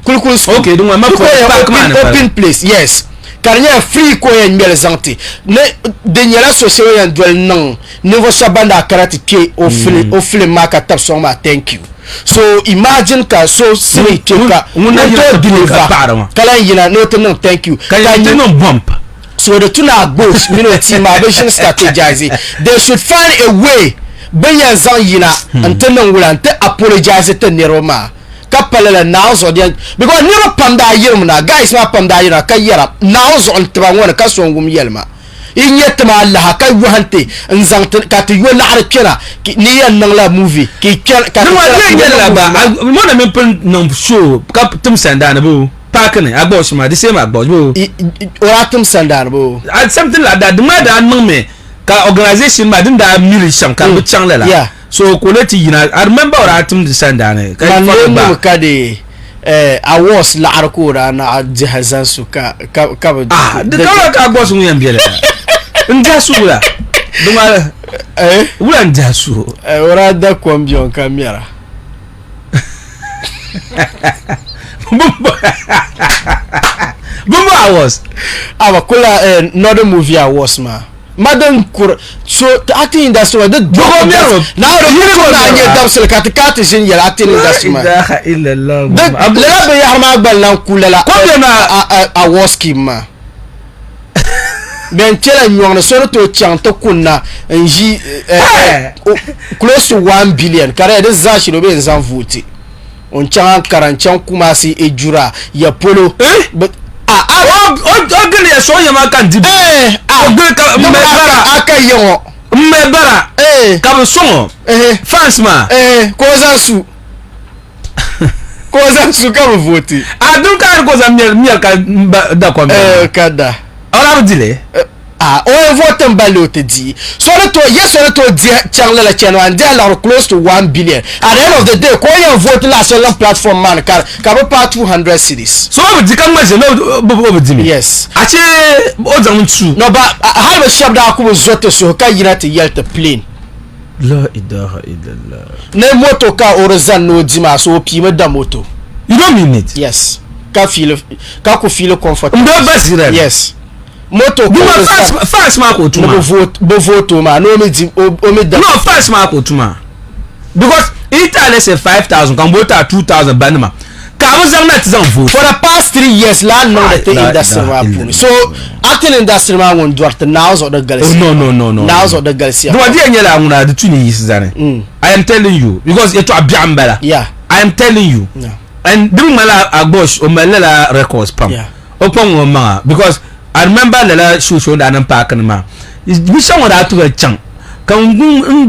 kulikuli school okay din ŋɔ ma park maa ni open place yes ka di nyɛla free ka o yɛn ŋmɛli zaŋ ti ni di nyɛla so shɛli o yɛn doli niŋ ninvuɣu shɛba ban daa kana ti kpɛ o film o film maa ka tabi sɔŋ maa thank you so imagine ka so sini kpɛ ka ŋun o tooi deliver ka lahi yina ni o ti niŋ thank you ka ti niŋ bump so di tu ni Agbosh mini o team maa bi ʒini strategize they should find a way bin yɛn zaŋ yina n ti niŋ wula n ti apologize ti niriba maa ka pa lala Naawuni zuɣu di yɛn because niriba pam daa yirim na guys maa pam daa yirina ka yɛra Naawuni zuɣu n tiba ŋɔ ni ka so n wum yɛli ma yi nyɛ ti maa laha ka yɔhi n ti n zaŋ ti ka ti yo laɣiri kpɛna ni yɛn niŋla movie ka yi kpɛna ka ti kpɛna ka yi niŋ movie maa. Mona mi pun niŋ show ka tim sandaani boo paaki ni Agbosh maa the same Agbosh boo. O daa tim sandaani boo. Something like that di maa daa niŋ mi ka organisation maa din daa mili shɛm ka di bi chaŋ lala so ka o lee ti yina I remember o daa timdi sandaani ka yi fɔri gba. ka di awards laɣiri ka o daa naɣi dihi zan su ka ka ka bi ah di ka ka Agbosh ŋun yɛn bɛli n dihi su wula di maa wula n dihi su o daa da kom biɛŋ ka mɛra Bumbo awards aba kula Northern Movie Awards maa ma din kuri so acting industry ma di Dogo mɛro na di yiri kuri na nyɛ dabisili ka ti ka ti ʒini yɛli acting industry ma ilaha illallah lala binyahari maa gba lan ku lala Ko bɛ maa award scheme maa bɛn kpɛla nyɔŋ ni so ni tooi chaŋ ti kunna n ʒi close to 1 billion ka di di zaa shili o bɛ yɛn zaŋ vooti o n chaŋ Ankara n chaŋ Kumasi Ejura ya polo eh? O gili ya sɔŋ yɛma ka n di o gili ka n mɛ bara a ka yɛ ŋɔ n mɛ bara ka bi sɔŋɔ fans maa ka o zaŋ su ka o zaŋ su ka bi vooti a dun ka ko zaŋ mɛri ka da kom ka da o la bi dili Ah, o yɛn vooti n balli o ti di so ni tooi yɛ so ni tooi di chaŋ lala chani maa n di alaɣiri close to 1 billion at the end of the day ka o yɛn vooti laa shɛli niŋ platform maa ni ka ka bi paai 200 cedis. So o bi di ka ŋma ʒe ni o bi di mi? Yes. Ache o zaŋ n su. No ba hali bi shɛba daa ku bi zo ti suhu ka yina ti yɛli ti plain. La ilaha illallah. Ni moto ka o di zani ni o di maa so o piimi da moto. You don't mean it. Yes. Ka feel ka ku feel comfortable. N bɛ ba zira. Yes. Moto ka o di zani. Fans maa ka o tuma. Ni bi vote o maa ni o mi di o mi da. No fans maa ka o tuma because i ta let's say 5000 ka n bo ta 2000 banima. Ka a bi zaŋ na ti zaŋ vote. For the past 3 years laa niŋdi ti industry maa puuni. So acting industry maa ŋun dɔri ti Naawuni zuɣu di galisiya. Oh, no, no, no, no. Naawuni zuɣu di galisiya. Dama di yɛn nyɛla ŋuna di tu ni yiɣisi zani. I am telling you because yɛtɔɣa biɛɣu n bala. Yeah. I am telling you. Yeah. And di bi ŋmanila Agbosh o mali lala records pam. Yeah. O kpaŋ o maŋa because I remember lala show shɛli o ni daa niŋ paaki ni maa. Binshɛɣu ŋɔ daa tuba chaŋ. Ka n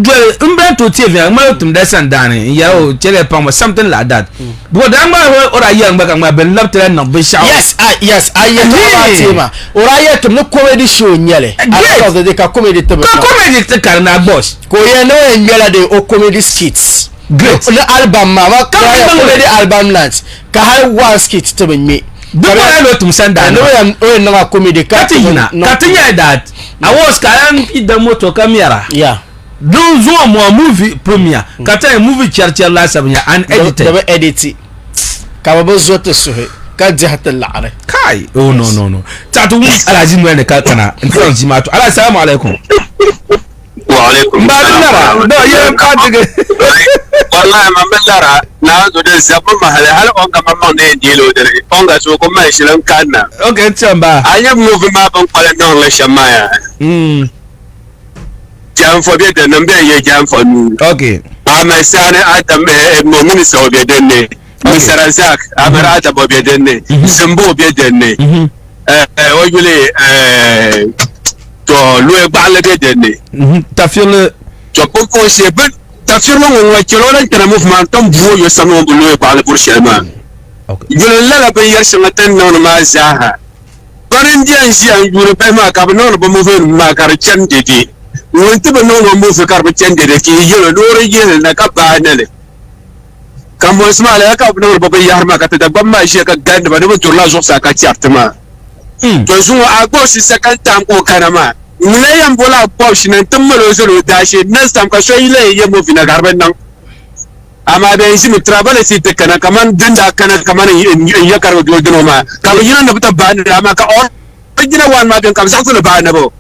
doli n bɛn tooi teei viɛnyɛla ŋmali o timda sandaani n yɛra o chɛliya paŋ ma something like that because daa ŋmaa o daa yɛri gba ka ŋmaa bɛn labi tila niŋ binshaɣu yes I yes a yɛtɔɣa maa teei ma o daa yɛri tim ni comedy show n nyɛli at the end of the day ka comedy ti bi ka comedy ti kari na boss ka o yɛli ni o yɛn ŋmɛla de o comedy skits great ni album maa ma ka comedy album night ka hali one skit ti bi ŋmɛ Di bɔla ni o tum sandaani maa. O yɛn niŋ a comedy ka ti yina ka ti nyɛ that awards ka lan yi da moto ka mɛra. Yeah. Din zuŋɔ mɔ movie premiere ka ti nyɛ movie chɛri chɛri laasabu nyɛ unedited. Di bi edit ka bi bi zo ti suhi ka dihi ti laɣiri. Kai oh no no no ti ti wum Alhaji noli ni ka kana n ti zaŋ ʒii maa to Alhaji salamu alaikum. Waalaikum Ba di lara no yɛlɛm ka digi. Wallahi ma mi lara na zo di zabbu ma hali hali o ga ma maŋ ni yɛn deeli o dini o ga so ko mali shili n kanna. Ok n tiɛm ba. A nyɛ movie maa bin kpali niŋ li shɛm maa yaa. Janfo bɛ dinni n bɛ yɛ Janfo nuu. Ok. Ahmed Sani Adam minista o bɛ dinni. Mr. Razak Ahmed Adam o bɛ dinni. Zimbo bɛ dinni. O yuli to loya gbaɣili bɛ dinni. Tafirili. To pumpɔŋ shee bɛ tafirili ŋɔ ŋɔ chɛla o lahi kana movie maa n-tom buo yo sani o ni bi loya gbaɣili buri shɛli maa. Yuli lala binyɛri shɛŋa ti ni niŋdi maa zaaha bani n-yɛn ʒiya n-yuuni bahi maa ka bɛ niŋdi bɛ movie nim maa ka di chani dede. Ŋun ti bi niŋdi o movie ka di bi chani dede ka yi yɛl o ni o di yihili na ka baai na li. Kambonsi maa lala ka bɛ niŋdi ba binyahiri maa ka ti Dagbamba maa ʒiya ka gandi ba ni bɛ durila zuɣusaa ka chɛriti maa. To zuŋɔ Agbɔshi second time ka o kana maa, ŋuna yɛn bola Agbɔshi na nti mali o zali o daashee next time ka so yi lahi yɛn ye movie na ka di bi niŋ. Amaa bɛn ʒimi tribality ti kana kaman din daa kana kaman n ya karibu doo dini ŋɔ maa ka bɛ yina ni bɛ ti bahi niriba amaa ka original one maa beni ka bɛ zaɣisi li bahi naba o.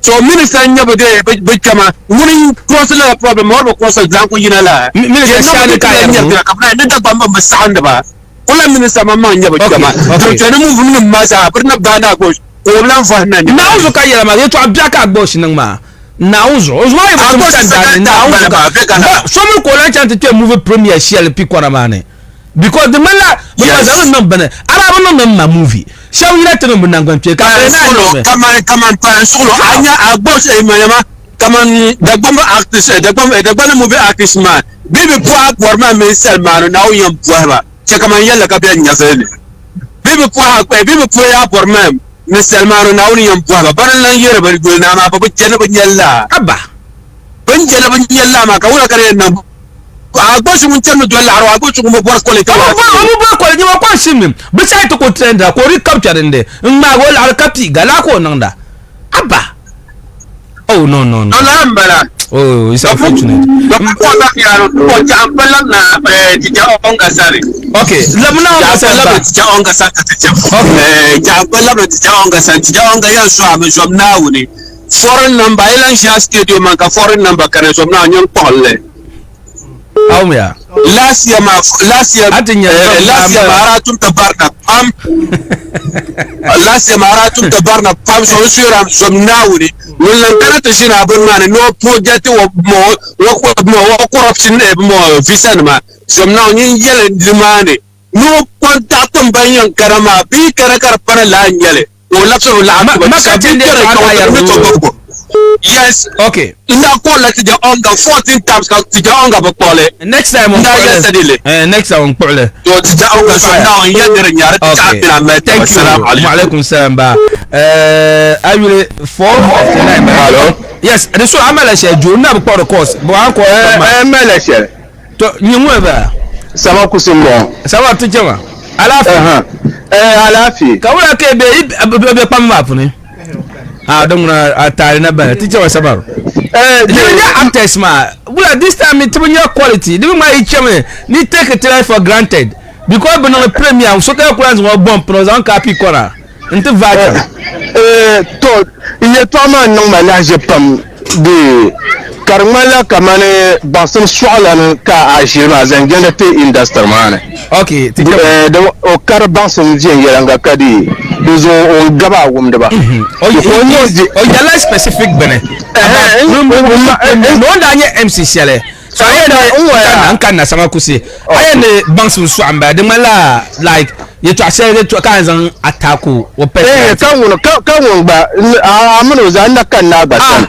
So minister n-nyɛ bɛ dee bɛ kpɛma ŋuni n-cross lala problem maa o di bi cross li dilan ku yina laa Minister Yɛn niŋ Shani bɛ ka ti yɛri nyɛri ŋɔ. tira ka bɛ naan ni Dagbamba m-bi saɣindi ba kula minister maŋmaŋ n-nyɛ bɛ kpɛma Okay. Dr. ni movie nim maa zaa bɛ di na bahi ni Agbɔsh ka o bi lan vahi na Naawuni nimaani. zuɣu ka yɛla maa yɛtɔɣa biɛɣu ka Agbɔsh niŋ maa Naawuni zuɣu o zuɣu maa yi bi tum Agbɔsh ka daani second time Naawuni bala zuɣu ka maa bɛ ka ba la. so mi ka o lan chaŋ ti kpe movie premiere shɛli pikɔra maa ni because di ŋmanila bɛ gba Yes. zaŋ niŋ bini a daa bi niŋ ni m ma movie shɛba yina ti niŋ bɛ naŋgban kpeeni ka bɛ naan Payansuɣulo niŋ mi. kaman kaman payansuɣulo a How? nya Agbɔsh eh mayama kaman Dagbamba artist eh Dagbamba eh Dagbani movie artist maa bɛ bi pɔhi bɔri maa mini Salimanu Naawuni yɛn pɔhi ba chɛ kaman yɛlli ka bɛ nyɛvili ni bɛ bi pɔhi eh bɛ bi pɔhi a bɔri maa ni Salimanu Naawuni yɛn pɔhi ba bana n-lan yɛri bɛ yuli ni amaa bɛ bi je ni bɛ nyɛli laa Abba. bɛ ni je ni bɛ nyɛli laa maa ka wula ka di yɛn niŋ a gba su ŋun chani mi doli laɣiri a gba su ŋun bi bɔri koli O bi bɔri o bi bɔri koli nyɛma kɔŋ shim mi bi sayi ti ku trendira ka o di capture dindi n ŋmaagi o laɣiri ka piiga laa ka o niŋda abba oh no no no No laa n bala. oh it's unfortunate Ba pa ko ba yaaro ko cha an palam na ti ja onga sani. okay lamina Ja onga an sani palam ba na ti ja onga sani ka ti cha. Okay. Eh ja an palam na ti ja onga sani ti ja onga yan so a mi zom Naawuni. Foreign number a yi lan ʒi a stadium maa ka foreign number kana zom Naawuni nyin kpuɣili li. Awumiya. Last year maa last year A ti nya eh, zom last year maa maa a daa tum ti barina pam. Last year maa a daa tum ti barina pam so n suhiri a zom Naawuni ŋun lan kana ti ʒini a bini maa ni ni o project o mo o corruption eh, mo visa nima zom Naawuni nyin yɛli nimaani ni o contact n ban yɛn kana maa bɛ yi kana ka di pana laa n nyɛli ka o labisiri o laɣim Ma ba ma ka bi chɛndi kpɛri yɛltɔɣa ka daa o yɛri ni to ŋɔ. gbubgu yes Okay. n daa kpuɣila ti ja onga 14 times ka ti ja onga bi kpuɣili Next time n n daa kpuɣili. yɛli sadili Eh, next time n kpuɣili. to ti ja onga so Fire. now n yɛli ni di nyari ti chaɣa Okay. pina mali taba Thank you. salam Wa alaikum alaikum salam ba. Eh, ayuli 459. Hello. Yes, di so amala shɛ jo na bi kpuɣiri course. Bo an ko Eh, eh, mala shɛli. To nyin ŋɔ ba. Sama kusi m-bɔŋɔ. Sama ti chɛma. Alaafee. Ɛhɛn. Eh, alaafee. Ka wula ka be i be kpam maa puuni? Ah, din ŋuna a taali na bala. Ti chɛma Samaru. Eh, Di bi nyɛ actors maa. Wula this time ti bi nyɛ quality. Di bi ŋmaa yi chɛmi ni take it life for granted. Because bi niŋdi premier so ka kula zaŋ o bump na o zaŋ ka pi kɔna n ti vaai chaŋ. Eh, to n yɛtɔɣa maa niŋ ma lahiʒe pam di ka di ŋmanila kamani baŋsim sɔɣilani ka a ʒili maa zaŋ jɛndi ti industry maa ni. Ok, ti chɛ Eh, di o kari baŋsim viɛnyɛliŋga ka di di zuɣu o ni gabi a wumdi ba. O O nyɛ o di o yɛla specific bini. Eh, About n- o ni daa nyɛ MC shɛli. So a yɛn ni n ka na sama kusi a yɛn ni baŋsim sɔɣi n bala di ŋmanila like yɛltɔɣa shɛli di ka a zaŋ attack o Eh, personality. ka ŋun ka ka ŋun gba n- a a mini o zaa n na ka naa gba sani.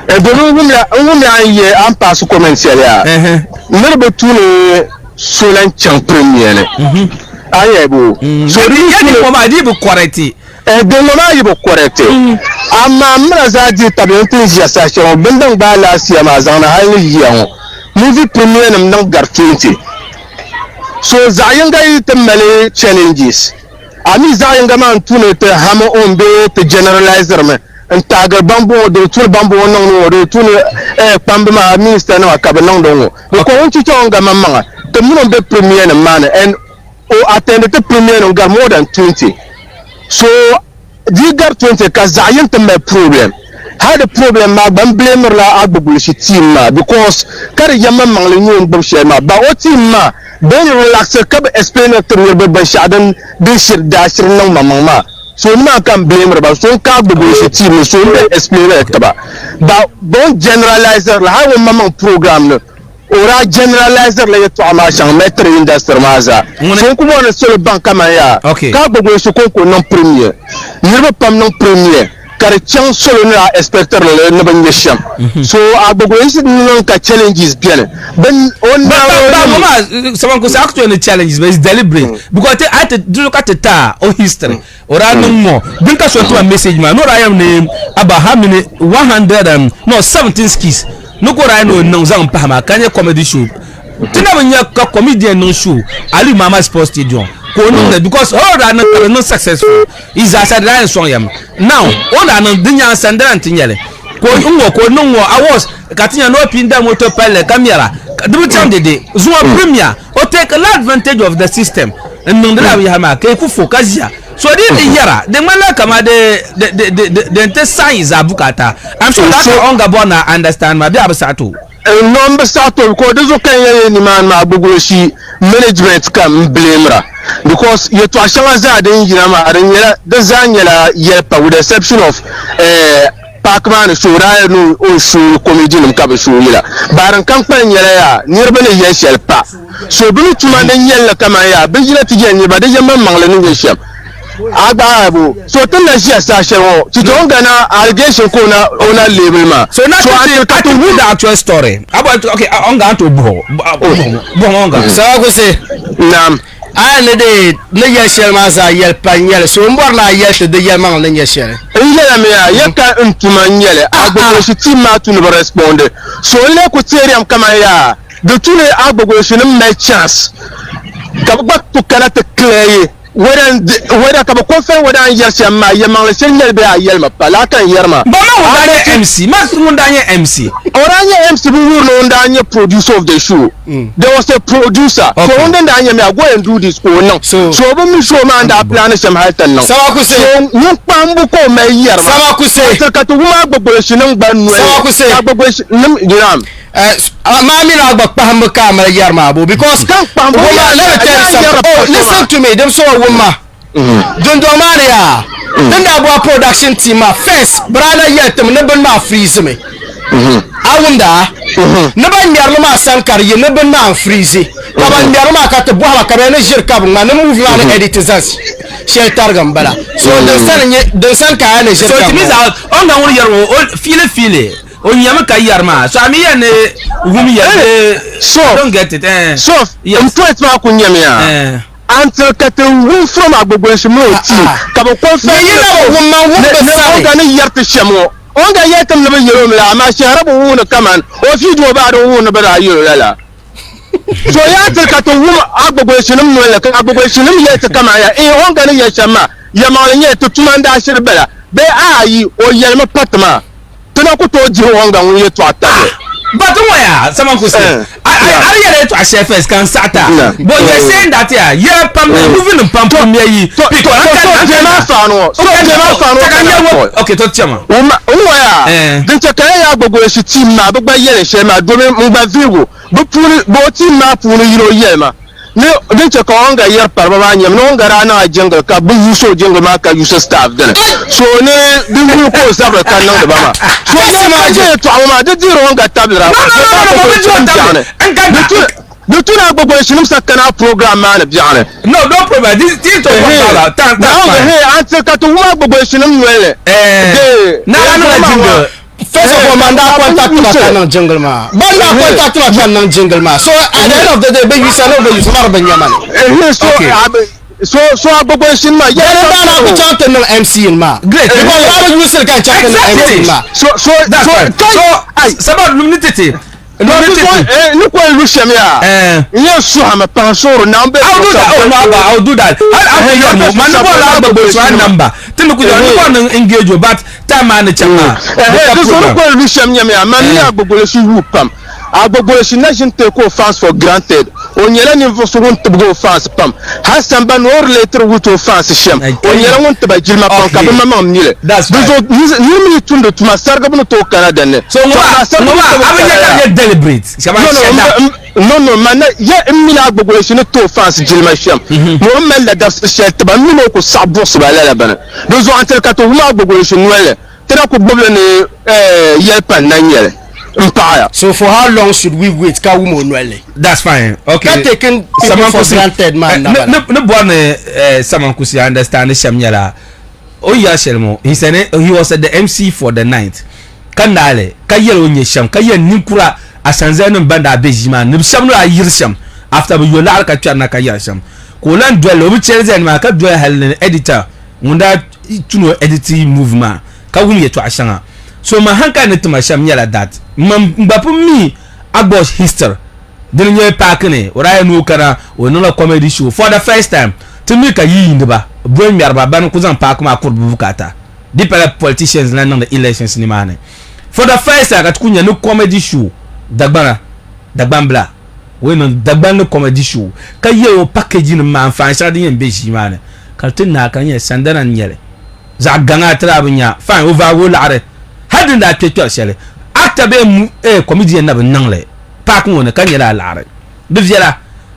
Eh, domin n wumla n wumla a ni yɛ a ni paasi comment shɛli yaa. Ɛhɛn. Niriba bi tu ni so lan chaŋ premier ni. A ni yɛli bo. So di Yɛli mi yɛli tu ni ŋɔ maa di bi correct. Eh, din ŋɔ maa yi bi correct. Amaa m mina zaa dihi tabiya n-ti ʒiya saha shɛli ŋɔ, bɛ ni din gbaai last year maa zaŋ na hali ni yiya ŋɔ, movie premiere nim niŋ gari 20. So zaɣ yinga yi ti mali challenges, a mi zaɣ yinga maa n-tu ni ti hammer on bee ti generalize mi n-taagiri bambɔŋɔ di tu ni bambɔŋɔ niŋdi ŋɔ, di tu ni eh, kpambi maa minister nima ka bɛ niŋdi ŋɔ. Because o ni chicha o ni ga maŋmaŋa, ti mini o ni be premiere nim maa ni and o attend ti premiere nim gari more than 20. So di yi gari 20 ka zaɣ yini ti mali problem hali di problem maa gba n blamiri la Agbogbolisi team maa because ka di yɛlimaŋmaŋli nyɛ o ni gbubi shɛli maa ba o team maa bɛ ni relaxiri ka bi explainiri tiri niriba binshɛɣu din din shiri daa shiri niŋ maŋmaŋ maa so nimaa ka n blamiri ba so n ka Agbogbolisi team ni so n bɛ explainiri tiba ba bɛ ni generaliziri li hali ŋun maŋmaŋ program ni O daa generalizer la yɛltɔɣa maa shɛŋa mali tiri industry maa zaa. Ŋuni? So n ku bɔri ni salo baŋ kaman yaa Okay. ka Agbogbonsi kɔŋko niŋ premier. Niriba pam niŋ premier ka di chaŋ salo ni daa expectiri li ni bɛ nya shɛm. So Agbogbonsi niŋ ka challenges beni. Bɛ o Ba ba ba nim ŋɔ maa Samankusi actually ni challenges but it's deliberate because ti a ti di ka ti ta o history o daa niŋ ŋɔ din ka so tima message maa ni o daa yɛm ni about how many 100 and no 17 skits ni ka o daa yɛn ni o niŋ zaŋ pahi maa ka nyɛ comedy show. Ti na bi nya ka comedian niŋ show Aliyu Mama Sports Stadium ka o niŋ li because o daa niŋ ka di niŋ successful. Yi zaasa di daa yɛn sɔŋ ya mi. Now o daa niŋ di nyaŋ sandana nti nyɛli ka o ŋɔ ka o niŋ ŋɔ awards ka ti nya ni o pini da moto palli ka mɛra di bi chaŋ dede. Zuŋɔ premier o take la advantage of the system n niŋdi la binyɛhiri maa ka yi ku fo ka ʒiya. So di di yɛra di ŋmanila kaman di di di di di din ti saɣim yi zaa bukaata. I'm sure that ka o ni bɔri ni a understand maa bee a bi saɣi ti o. No m bi saɣi ti o because di zuɣu ka n yɛli nimaani maa Agbogbloshie management ka m blamera because yɛltɔɣa shɛŋa zaa din yina maa di nyɛla di zaa nyɛla yɛli pa with the exception of eh, paaki maa ni show daa yɛli ni o show comedy nim ka bi show yila baarin kam kpalim nyɛla yaa niriba ni yɛli shɛli pa. So bɛ ni tuma ni yɛli li kaman yaa bɛ yila ti yɛli niriba di yɛlimaŋmaŋli ni nyɛ shɛm. A gba a bo. So ti ni na ʒiya saha shɛli ŋɔ, ti tooi gana allegation ka o na o na label maa. So na So ti until ka ka ti ti wum wum the actual story. A bo okay, on ga to buho. Buho on ga. Sabakusi, Naam. a yɛli ni di ni yɛli shɛli maa zaa yɛli pa n-nyɛli, so m bɔri ni a yɛli ti di yɛlimaŋli ni nyɛ shɛli. N yɛlimi ya, ya ka n tuma n-nyɛli, Agbogbloshie team maa tu ni bɛ respond. So n lee ku teeriyam kaman yaa. Di tu ni Agbogbloshie-nim mali chance ka bɛ gba ku kana ti clear yi whether ka bɛ confirm whether a ni yɛri shɛm maa yɛlimaŋli shiri nyɛli bee a yɛlimi pa lala ka n yɛri maa. Ba ma ŋun daa nyɛ MC, ma ŋun daa nyɛ MC. O daa nyɛ MC bi wuhiri ni ŋun daa nyɛ producer of the show. There was a producer. So ŋun din daa nyɛ mi a go and do this ka o niŋ. So o bi mi show maa ni daa plan shɛm hali ti niŋ. Sabakusi. So ŋun kpahimbu ka o mali yɛri maa. Sabakusi. Until ka ti wum Agbogbloshie-nim gba noli. Sabakusi. Ka Agbogbloshie-nim, naam. Eh, maa mini a gba kpahimbu ka a mali yɛri maa bo because Kan kpahimbu wumma, yaa let me tell you yaa something. yɛri Oh, pa listen maa. to me, dim so wumma. Dundɔŋ maa ni yaa, din daa bɔhi production team maa first, bɛ daa na yɛli ti mi ni bini maa freeze mi. A wumda? Ni ban ŋmɛri li maa sani ka di yi ni bini maa n-freeze. Ka ban ŋmɛri li maa ka ti bɔhi ba ka bɛ ni ʒiri ka bɛ ŋma ni movie maa ni edit zaŋ shɛli tarigi m-bala. So din sani nyɛ, din sani ka a ni ʒiri So ka it bɛ means ŋma. that o ni ŋun yɛri ŋɔ, o fiili fiili. O nyami ka yɛri maa so a mi yɛn ni wum yɛli ni So, I don't get it eh. so Yes. n point maa ku nyɛmiya Eh. until ka ti wum from Agbogbonsi mini o team Ah, ah. ka bi confirm Ni yi na bi wum man wum ni bi ni sani. o ga ni yɛri ti shɛm ŋɔ o ga yɛli ti ni bi yɛli o mi la amaa shɛhira bi wuuni kaman o video baa di wuuni bi daa yɛli o lala so yaa ti ka ti wum Agbogbonsi nim noli ni ka Agbogbonsi nim yɛli ti kaman ya eh o ga ni yɛli shɛm maa yɛlimaŋli nyɛli ti tuma n daa shiri bala bee ayi o yɛlimi pa ti maa. Ti na ku tooi dihi o ŋa ŋun yɛtɔɣa tabili. But n waya sama ku se a di yɛla yɛtɔɣa shɛli first ka n saɣi ta but you are saying that ya yɛla pam movie nim pam pam ya yi pick To jɛma afaani ŋɔ so jɛma afaani ŋɔ ka na kɔli. Okay to chɛma. N waya din chɛ ka ya yaa Gbogbolisi team maa bi gba yɛli shɛli maa domin n gba vihigu bi puuni bi o team maa puuni yino yɛli ma Ni din chɛ ka o ni ga yɛri pariba maa nyɛmi ni o ni ga daa niŋ a jingle ka bɛ yuusi o jingle maa ka yuusi staff dini. So ni di wuhi ka o zabiri ka niŋdi ba maa. So ni ka je yɛtɔɣa ŋɔ maa di dihiri o ni ga tabilira di tu ni a gbogbolisinim sa kana a program maa ni biɛɣuni. No, no problem. This this to talk about. That's fine. Ehe, until ka ti wum a gbogbolisinim noli ni. Eh, na a niŋ a jingle. First of all, man daa contact ma ka niŋ jingle maa. Ban daa contact ma ka niŋ jingle maa. So at the end of the day, bɛ yusa ni bɛ yusa maa di bi nya ma ni. So so so agbogbo shin maa. Yɛli daa na ku chaŋ ti niŋ MC yin maa. Great. Because daa bi yusili ka chaŋ ti niŋ MC yin maa. So so so so sabab lumni titi. Ni ko lu shɛm yaa n yɛn suhimi pahi suhuri na n bɛ I'll do that. Oh no, Abba, I'll do that. Hal after your mo, man, ko la gbogbo so number. Ti ni ku ni ko ni engage you, but time maa ni chaŋ maa. Di zuɣu ni ko lu shɛm nyɛmi yaa, man mi Agbogboloshi yuui pam. Agbogboloshi na ʒini take o fans for granted. O nyɛla ninvuɣ so ŋun tibigi o fans pam. Hali sambani ni o relate with o fans shɛm, o nyɛla ŋun tiba jilima pam ka bɛ maŋmaŋ mi li. Di zuɣu nir mi yi tumdi tuma, sarigibu ni tooi kana din ni. So ŋɔ maa, ŋɔ maa, a bi nya ka di nyɛ deliberate. No, no, man na ya n mini Agbogboloshi ni ti o fans jilima shɛm, ni o ni mali ladabsi shɛli ti ba, m mini o ku saɣi buɣisi ba lala bini. Di zuɣu n-tiri ka ti wum Agbogboloshi noli ni, ti na ku gbubi li ni yɛli pali na n-nyɛ li m-paɣiya. So for how long should we wait ka wum o noli ni? That's fine. Okay. Ka taking people for granted maa n-na bala. Ni bɔri ni Samankusi understand shɛm nyɛla o ni yɛli shɛli ŋɔ, he said he was the MC for the night ka naai li ka yɛli o ni nyɛ shɛm ka yɛli ninkura asanzalinim ban daa be ʒii maa ni shɛba ni daa yiri shɛm after bɛ yo laɣiri ka kpɛri na ka yɛri shɛm ka o lan doli li o bi chɛli zali maa ka doli hali ni editor ŋun daa tu ni o editi movie maa ka wum yɛtɔɣa shɛŋa so man hankali ni tima shɛm nyɛla that man gba pun mi Agbɔ's history. Dini nyɛ paaki ni o daa yɛn ni o kana o niŋla comedy show for the first time. Ti mi ka yiindiba, boli ŋmɛriba ban ku zaŋ paaki maa kuri bɛ bukaata. Di pala politicians la niŋdi elections nimaani. For the first time ka ti ku nya ni comedy show Dagbana, Dagbanbila o yɛn niŋ Dagbanli comedy show ka yɛ o package nim maa anfaani shɛŋa din yɛn be ʒii maa ni ka di ti naai ka di nyɛla sandana n nyɛli. Zaɣ gaŋa ti daa bi nya fine o vaagi o laɣiri hali din daa kpe kpɛri shɛli actor bee eh, comedian na bi niŋ li paaki ŋɔ ni ka nyɛla a laɣiri di viɛla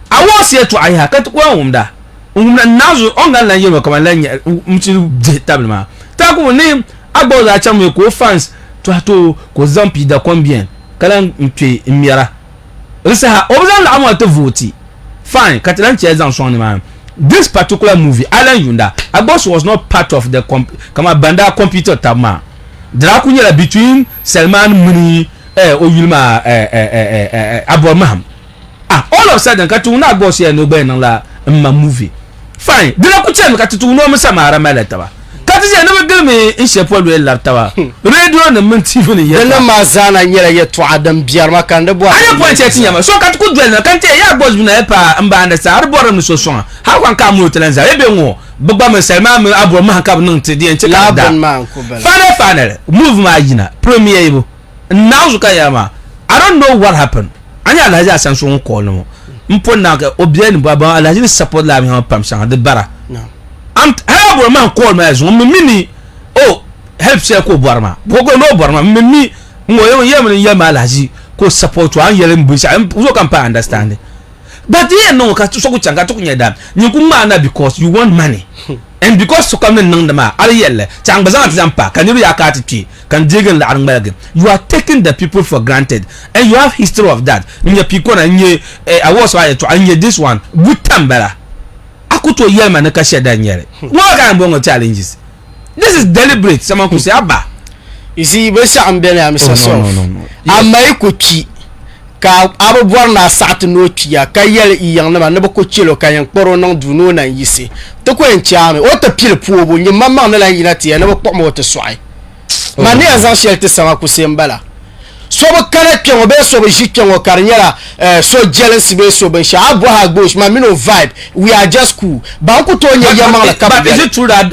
a wɔɣisi yɛltɔɣa yaha ka ti ku lan wumda n wumda n naɣizu o ni gba lan yɛli ma kaman lan nyɛ m ti dihi tabili maa ti a ku ni a gba o zaa chaŋmi ka o fans tɔhi ti o ka o zaŋ pii dakombiɛn ka lan kpe n ŋmɛra di saha o bi zaŋ laɣim ŋɔ ti vooti fine ka ti lan chɛ zaŋ sɔŋ nimaani this particular movie a lan yunda Agbos was not part of the comp kaman ban daa compete tab maa di daa ku nyɛla between Salman mini eh, o yuli maa eh, eh, eh, eh, eh, Abor Maham ah all of a sudden ka ti wuni Agbos yɛli ni o gba yɛn niŋla n ma movie fine di na ku chɛmi ka ti ti wuni o mi Samara malila taba ka ti ʒiya ni bi gilimi n shɛ polo yɛli labi taba radio nim mini TV nim yɛltɔɣa. Dinnim maa zaa na nyɛla yɛltɔɣa din biɛri ma ka n di bɔri. A nya point shɛli ti nya ma so ka ti ku doli na ka n tiɛhi yaa boss bina yɛ pa n baandi sa a di bɔrimi ni so sɔŋa hali kwan ka a muni o ti lan zaa yɛ bɛ ŋɔ bi gba mini Salima mini Aburo mahim ka bi niŋ ti di yɛn chɛ ka di daa final final move maa yina premier yibu n naɣizu ka yɛli maa I don't know what happened a nya Alhaji Asan so ŋun call ni ŋɔ n po naɣi ka o bela ni bɔri ban Alhaji ni support laa binyɛra pam shɛŋa di bara am hali Aburo mahim call maa zuŋɔ m mi mi ni o help shɛli ka o bɔri maa bɔgo ni o bɔri maa m mi mi n ŋɔ yɛn yɛli mi ni n yɛli ma Alhaji ka o support o a ni yɛli n binshɛɣu n so ka m pa understanding but di yɛn niŋ ka so ku chaŋ ka ti ku nyɛ daa nyin ku ŋmaa na because you want money and because sokam ni niŋdi maa a di yɛlli chaŋ gba zaŋ ti zaŋ pa ka niriba yaa ka a ti kpe ka n deegi n laɣiri ŋmaligi you are taking the people for granted and you have history of that n nyɛ piikona n nyɛ eh, awards maa yɛltɔɣa n nyɛ this one buta n bala a ku tooi yɛli ma ni ka shɛli da n nyɛli ŋɔ ka yɛn bɔŋɔ challenges this is deliberate sama kusi abba You see, binshɛɣu n beni a Mr. Oh, no, Sof. no, no, no. A ma yi ku kpi ka a bi bɔri ni a saɣi ti ni o kpiya ka yɛli yi yiŋnima ni bɛ ku chɛl o ka yɛn kpari o niŋ duu ni o na n-yiɣisi ti ku yɛn chɛ a mi. O ti pili poobu, nyin maŋmaŋ ni lan yina ti ya ni bɛ kpuɣim o ti sɔɣi. Man ni yɛn zaŋ shɛli ti sama ku se m-bala. So bi kana kpe ŋɔ bee so bi ʒi kpe ŋɔ ka di nyɛla eh, so jealousy bee so binshɛɣu. A bɔhi Agbosh, man mini o vibe, we are just cool. Ban ku tooi nya yɛlimaŋli ka bi But is yɛli. it true that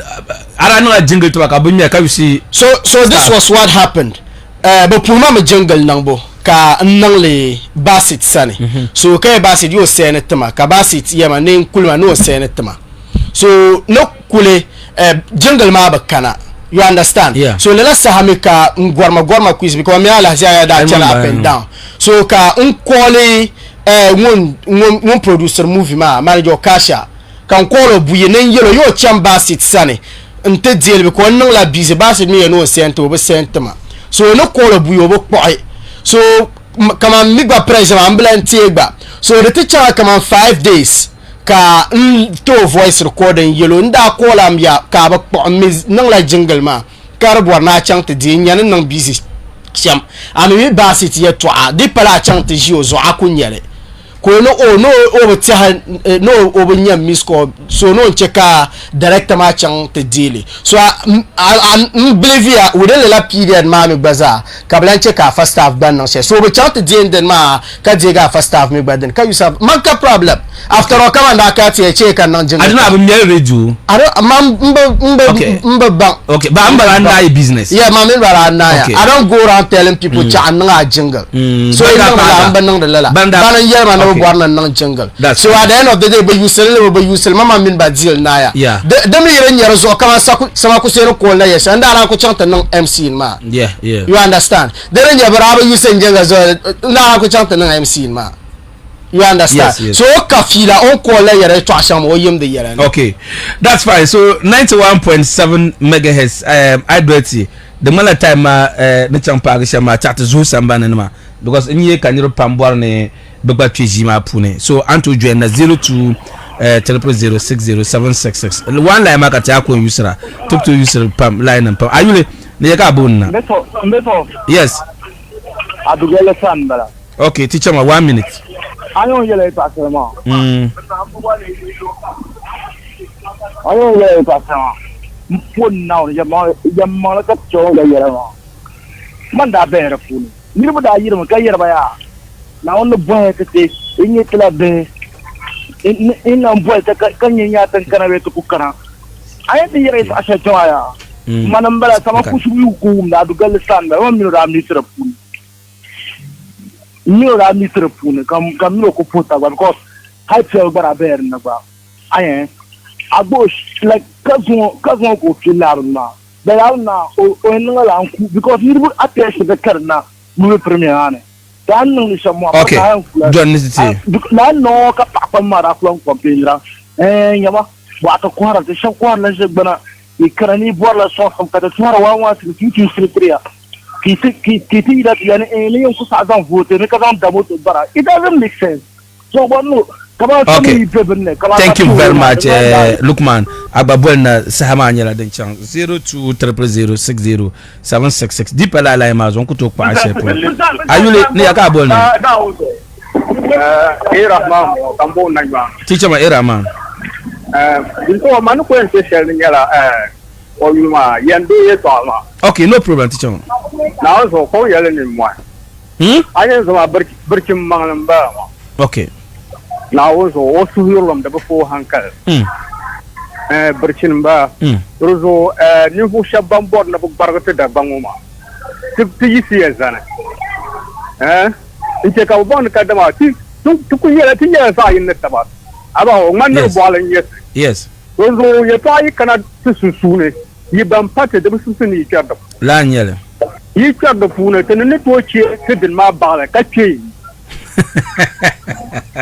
a daa niŋla jingle tiba ka bɛ ŋmɛ ka yusi So, so this start? was what happened. Eh, bɛ puhi ma mi jingle niŋbu ka n niŋ li Basit sani. So ka yɛ Basit yo sɛni tima ka Basit yɛma ni n kuli ma ni o sɛni tima. So ni kuli eh, jingle maa bi kana. You understand? Yeah. So lala saha mi ka n gɔrima gɔrima quiz because mi alahizi aya daa I chana remember, up I and know. down. So ka n kɔli eh, ŋun ŋun ŋun producer movie maa manager Okasha ka n kɔli o buyi ni n yɛl o yo cham Basit sani n ti deeli because n niŋla busy Basit mi yɛli ni o send ti o bi send ti ma. So ni kɔli o buyi o bi kpuɣi. So kaman mi gba pressure maa n bi lan teei gba. So di ti chaŋla kaman 5 days ka n ti o voice recording yɛl o n daa call a ya ka a bi kpuɣi n mi niŋla jingle maa ka di bɔri ni a chaŋ ti deei n nya ni niŋ busy shɛm a mi mi Basit yɛltɔɣa di pala a chaŋ ti ʒi o zuɣu a ku nya li ka o ni o ni o bi tɛha ni o bi nya miss call so ni o ni chɛ ka director maa chaŋ ti deei li so n believe ya within lala period maa mi gba zaa ka bi lan chɛ ka afa staff gba niŋ shɛli so bi chaŋ ti deei n dini maa ka deegi afa staff mi gba dini ka Yusuf man ka problem after all kaman daa ka ti yɛn chɛ ka niŋ jingle I don't know, abin mɛri radio. I don't man n bi n bi Okay. n bi baŋ Okay, ba n bala n yi business. Yeah, man mi bala n naaya. Okay. I don't go around telling people mm. chaɣa niŋ a jingle. So Ban yi daa niŋdi la paagi n bi niŋdi lala. Ban daa- Ban n yɛli ma ni bi Okay. bɔri ni n niŋ jingle. That's So fine. at the end of the day bi yusili li bi bi yusili ma man mini ba deal naaya. Yeah. Di di mi yi di nyɛ di zuɣu kaman saku sama kuseni kool la yɛ shɛm n daa naan ku chaŋ ti niŋ MC maa. Yeah, yeah. You understand? Di ni nyɛ bi daa bi yusi n jingle zuɣu n daa naan ku chaŋ ti niŋ MC maa. You understand? Yes, yes. So o ka fiila o ni kool la yɛra yɛltɔɣa shɛŋa maa o yim di yɛla ni. Okay, that's fine. So 91.7 megahertz um, idreti di ŋmanila time maa eh, ni chaŋ paagi shɛm maa chaɣ ti zuhi sambani ni maa because n nyɛ ka niriba pam bɔri ni bɛ gba kpe ʒii maa puuni so a ni tooi join na 02 eh, 000 60766 one line maa ka ti a ko n yusira ti bi tooi yusiri pam line nim pam a yuli ni yɛ ka a booni na N be so yes Adugelli sani m-bala. Ok ti chama one minute. A ni yɛla yɛltɔɣa shɛli maa. A ni yɛla yɛltɔɣa shɛli maa. M po Naawuni yɛlimaŋli ka ti chɛ o ni yɛla maa. Man daa bela di puuni. Niriba daa yirimi ka yɛri ba yaa, Naawuni ni bɔhi ya ti ti. Yi nyɛ tila bihi n lan boli ti ka nyɛ nyaa ti ni kana bee ti ku kana. A yɛn ti yɛri yɛtɔɣ shɛli kpɛŋɔ yaa? Mani m-bala, kaman kusigu yi ku wumdi a du galli sani m-bala, man min o daa miisi di puuni. M min o daa miisi di puuni ka m min o ku puhi taba gba because hali piɛli gba daa bela dinni gba. A yɛn a gba o like ka zuŋɔ ka zuŋɔ ka o kpi laa bini maa. Bɛ laa bini maa o o yɛn niŋla laa n-ku because niriba attention ti kari na movie premiere maa ni. Daa niŋdi shɛm maa Okay, John ni ti ti. Laa noo ka paɣa kpam maa daa kuli complainira eh nyama bɔɣa ti kɔhira ti shɛba kɔhirila ʒe gbana yi kana ni yi bɔrila sɔŋsim ka ti tɔhiri 1 1 3 2 2 3 3 ya ka yi ti ka yi ti yina ti yɛli ni eh ni yɛn ku saɣi zaŋ vote ni ka zaŋ da moto bara it doesn't make sense so gba no kamani so Okay. mi yi be bini ni kamani Thank ka you very tuuri maa much, di ŋmani daa Lukman. Agba boli na saha maa nyɛla din chaŋ 0200 0060766. Di pa lala line maa zuɣu n ku tooi kpaɣi shɛli polo. A yuli ni ya ka a boli ni? Teacher ma Rahman. Okay, no problem teacher ma. Hmm? Okay. Naawuni zuɣu o suhuyurilim di bi fooi hankali. Birchini m-bala. Di zuɣu ninvuɣ shɛb ban bɔri ni bɛ gbarigi ti Dagbaŋ ŋɔ maa ti yiɣisiya zani n-chɛ ka bɛ baŋ ni kadama ti kul nyɛla ti nyɛla zaɣ yini ni taba. Amaa o ŋmani ni di bɔɣili n-nyɛ ti. Di zuɣu yɛtɔɣa yi kana ti sunsuuni, yi ban pa ti di bi simsi ni yi kpɛri di puuni. Lala n-nyɛ li. Yi kpɛri di puuni, ti ni ni tooi chɛ ti dini maa baɣili ka kpe yi.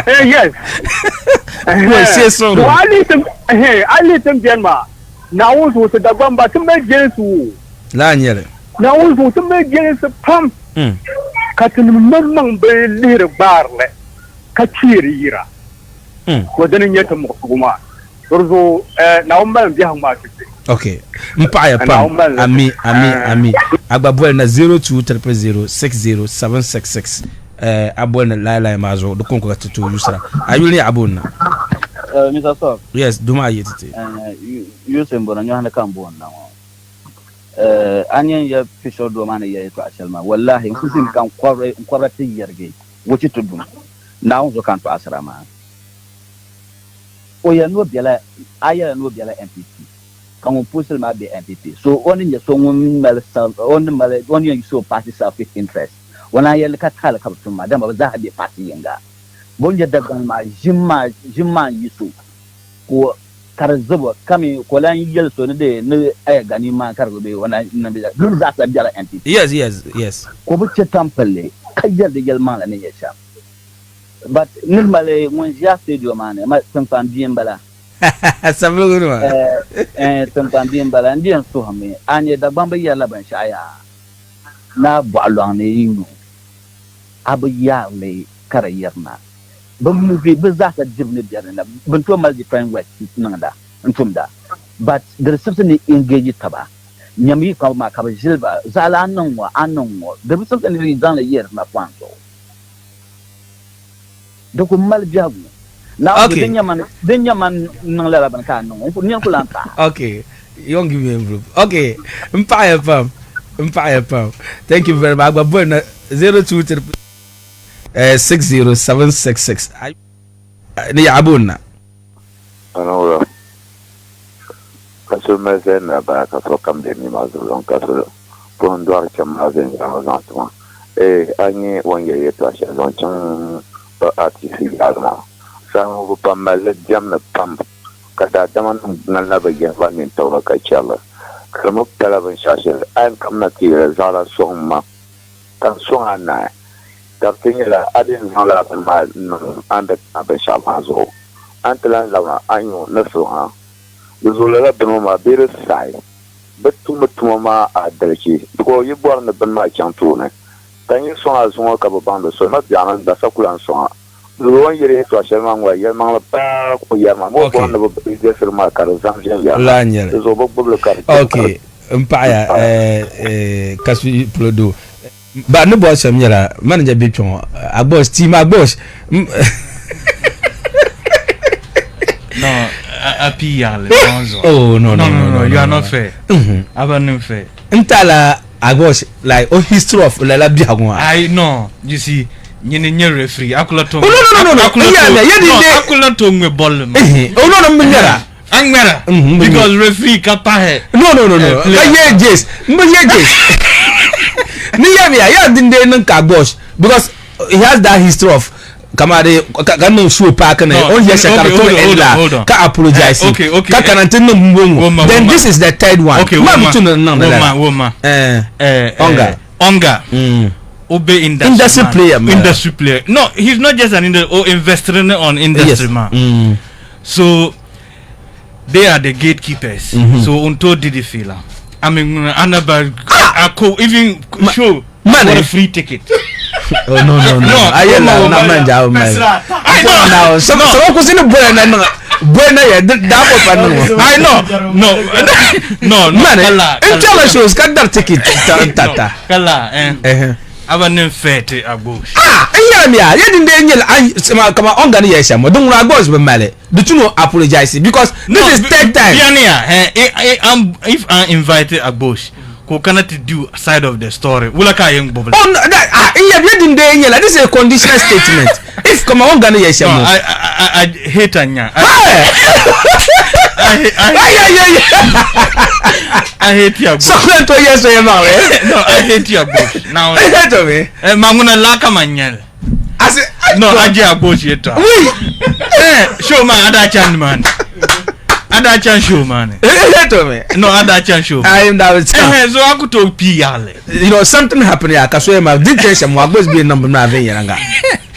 Eh, yes. So a lihi tin beni maa, Naawuni zuɣu ti Dagbamba ti mali jelinsi o. Lala n-nyɛ li. Naawuni zuɣu ti mali jelinsi pam ka tinim maŋmaŋ bi lihiri gbaari li ka cheeri yira. To dini n-nyɛ ti muɣisigu maa. Di zuɣu Naawuni mali biɛhigu maa ti ti. Ok, m paɣiya pam. Ami, ami, ami. A gba boli na 02 000 60 766. A boli ni layi layi maa zuɣu di kɔŋko ka ti tooi yusira. A yuli ni yaɣa booni na? Mr. Sof. Yes, duma a yi ti ti. Yusuf m-bɔŋɔ, nyɔhi ni ka m booni na ŋɔ. A ni yɛn ya piɛ shɛli doo maa ni ya yɛtɔɣa shɛli maa, wallahi n kuli zimi ka n kɔbiri ti yɛrigi wuchi ti dum. Naawuni zuɣu ka n tɔɣisira maa. O yɛli ni o bela, a yɛla ni o bela NPP, ka ŋun puhi sili maa be NPP. So o ni nyɛ so ŋun mali self, o ni mali, o ni yɛn use o party selfish interest, o naan yɛli ni ka taali ka bɛ tum maa, dama bɛ zaaha be party yinga. Bɛ ni nyɛ Dagbaŋ maa, ʒim maa, ʒim maa n-yi so ka o, ka di zib o, ka mi ka o lan yɛli so ni di ni aya gani maa ka di bi be o na niŋ bɛ zaa, bɛ zaa sa bela NPP. Yes, yes, yes. Ka o bi chɛ tampilli ka yɛli di yɛlimaŋli ni nyɛ shɛm. But ni mali ŋun ʒiya studio maa ni, ma tiŋkpan bia m-bala. Sabiligu nima. Eh, tiŋkpan bia m-bala. N di yɛn suhimi a nyɛ Dagbaŋ bi yɛrila binshɛɣu yaa. Naa bɔɣu lɔŋ ni yi nyu, a bi yaari li ka di yirina. Bɛ movie, bɛ zaasa dibu ni be di ni. Bɛ ni tooi mali different words niŋda n-tumda but di di sibisi ni engage taba. Nyam yi kpabu maa ka bɛ ʒili ba zaɣila a niŋ ŋɔ, a niŋ ŋɔ. Di bi sibisi ni yi zaŋ li yihiri napɔŋ zuɣu. Di ku mali biɛhigu. Naawuni Okay. din nyɛ man, din nyɛ man niŋ lala bini ka a niŋ o, n ku, nini ku lan paai. Okay, you won't give me envelope. Okay, n paɣiya pam, n paɣiya pam. Thank you very much. A gba boli na 023 60766. Ni yaɣa booni na. Anawura, ka so mali zali na baa ka sokam be mi maa zuɣu ka so pun dɔri cham maa viɛnyɛliŋga zaŋ ti ma. Eeh a nya o ni yɛli yɛtɔɣ shɛli zaŋ chaŋ RTC yaɣili maa saha ŋɔ bɛ pam mali li diɛmdi pam ka daadamanim ŋmanila bɛ yɛn va nintibili ka chɛri li ka di mi pala binshɛɣu shɛli a yɛn kamina ti yɛli zaɣila sɔŋ ma ka n sɔŋ a naai ka di ti nyɛla a di yɛn zaŋla bini maa niŋ a ni di kana binshɛɣu maa zuɣu a ni ti lahi labina a ni nya o ni sɔŋ a. Di zuɣu lala bini ŋɔ maa bee di saɣi bɛ tumdi tuma maa adalichi because yi bɔri ni bini maa chaŋ tooni ka n yi sɔŋ a zuŋɔ ka bi baŋdi so ma biɛɣuni n gba sa ku lan sɔŋ a. Di zuɣu o ni yɛli yɛltɔɣa shɛli maa ŋɔ yɛlimaŋli paa ka o yɛri maa, ma o bɔri ni bɛ biɛsiri maa ka di zani viɛnyɛliŋga. Lala n-nyɛ li. Di zuɣu bɛ gbubi li ka di chaŋ ka di Ok, m paɣiya kasi polo doo. Ba ni bɔri shɛm nyɛla manager be kpɛŋɔ Agbɔsh, team Agbɔsh. No, a pii yaɣili naŋ zuɣu. Oh, no, no, no, no, you are not fair. A ba niŋ fair. N taala Agbɔsh, like, o history of lala biɛhigu maa. I no, you see, Nyini nyɛ referee akula to. Oh, no no no no no. Yeah, yeah, yeah, no, akula to ŋmɛ bɔlli ma. Oh no no n ŋmɛra. A ŋmɛra. Because referee ka pahi. No no no no. Ka ye Jace. N bi ye Jace. Ni yɛ mi ya ya din de niŋ ka gosh because he has that history of kama de ka ka niŋ show park ni o yɛ shɛli ka di to end la ka apologize ka kana ti niŋ mbɔŋɔ then this is the third one. Okay, Ma mi tu ni niŋ ni la. Woma woma. Eh. Onga. Onga. Obe industry, industry man. player man. Industry player. No, he's not just an industry or investor on industry yes. man. So they are the gatekeepers. So unto did the feel. I mean, anaba I co even show man, what eh? a free ticket. Oh no no no. No, Aye la Woma, na Woma, man ja man. I know. Now so so ko sini boy na no boy na ye da ko pa no. I know. No, no, no. Man, Kala, in tell shows ka dar ticket ta ta No, ta. Kala, eh. Eh. Aba nim fete agbo. Ah, in yɛrɛ mi ya ye din de nyɛla an sama kama on gani yɛ sɛm don ŋuna gbɔs bɛ mali the two no apologize because this is third time. Biania, eh, eh, I'm, if I invited Agbosh, ko kana to do side of the story. Wula ka yeng bubble. Oh no, that, ah, in yɛ ye din de nyɛla this is a conditional statement if kama on gani yɛ sɛm. No, I hate Anya. I, Hey! I, Ay, ay, ay. I hate you, Agbosh. Sɔkɔlɛ to yɛ sɔ yɛ ma wɛ. No, I hate you, Agbosh. Now, E yɛ to mi. eh, manguna laka manyel. Ase. No, aje Agbosh yeta. Oui. Eh, show man, ada chan man. Ada chan show man. E yɛ to mi. No, ada chan show. I am that. Eh, so akuto pi yale. You know something happen here kaso yɛ ma din tɛ sɛm wa agbɔs bi number na avɛn yɛrɛ nga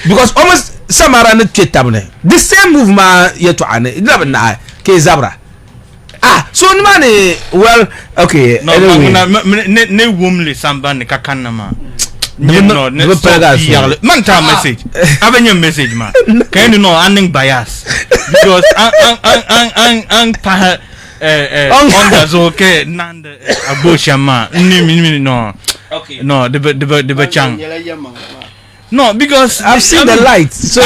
because almost samara ni tɛ tabinɛ the same move ma yɛ to ani labɛn na ke zabra ah so ni ma ni well okay No, anyway manguna ne ne womle samba ne kakanna ma. Ne- No, ne ne so pɛrɛ pi yale. Man ta message. Abenye message man. Can you know anning bias? Because an an an an an an pa eh eh On- on the zo ke nand Agbosh ma. Ni mi mi no. Okay. No, de de de chang. No, because I've seen I the mean, light so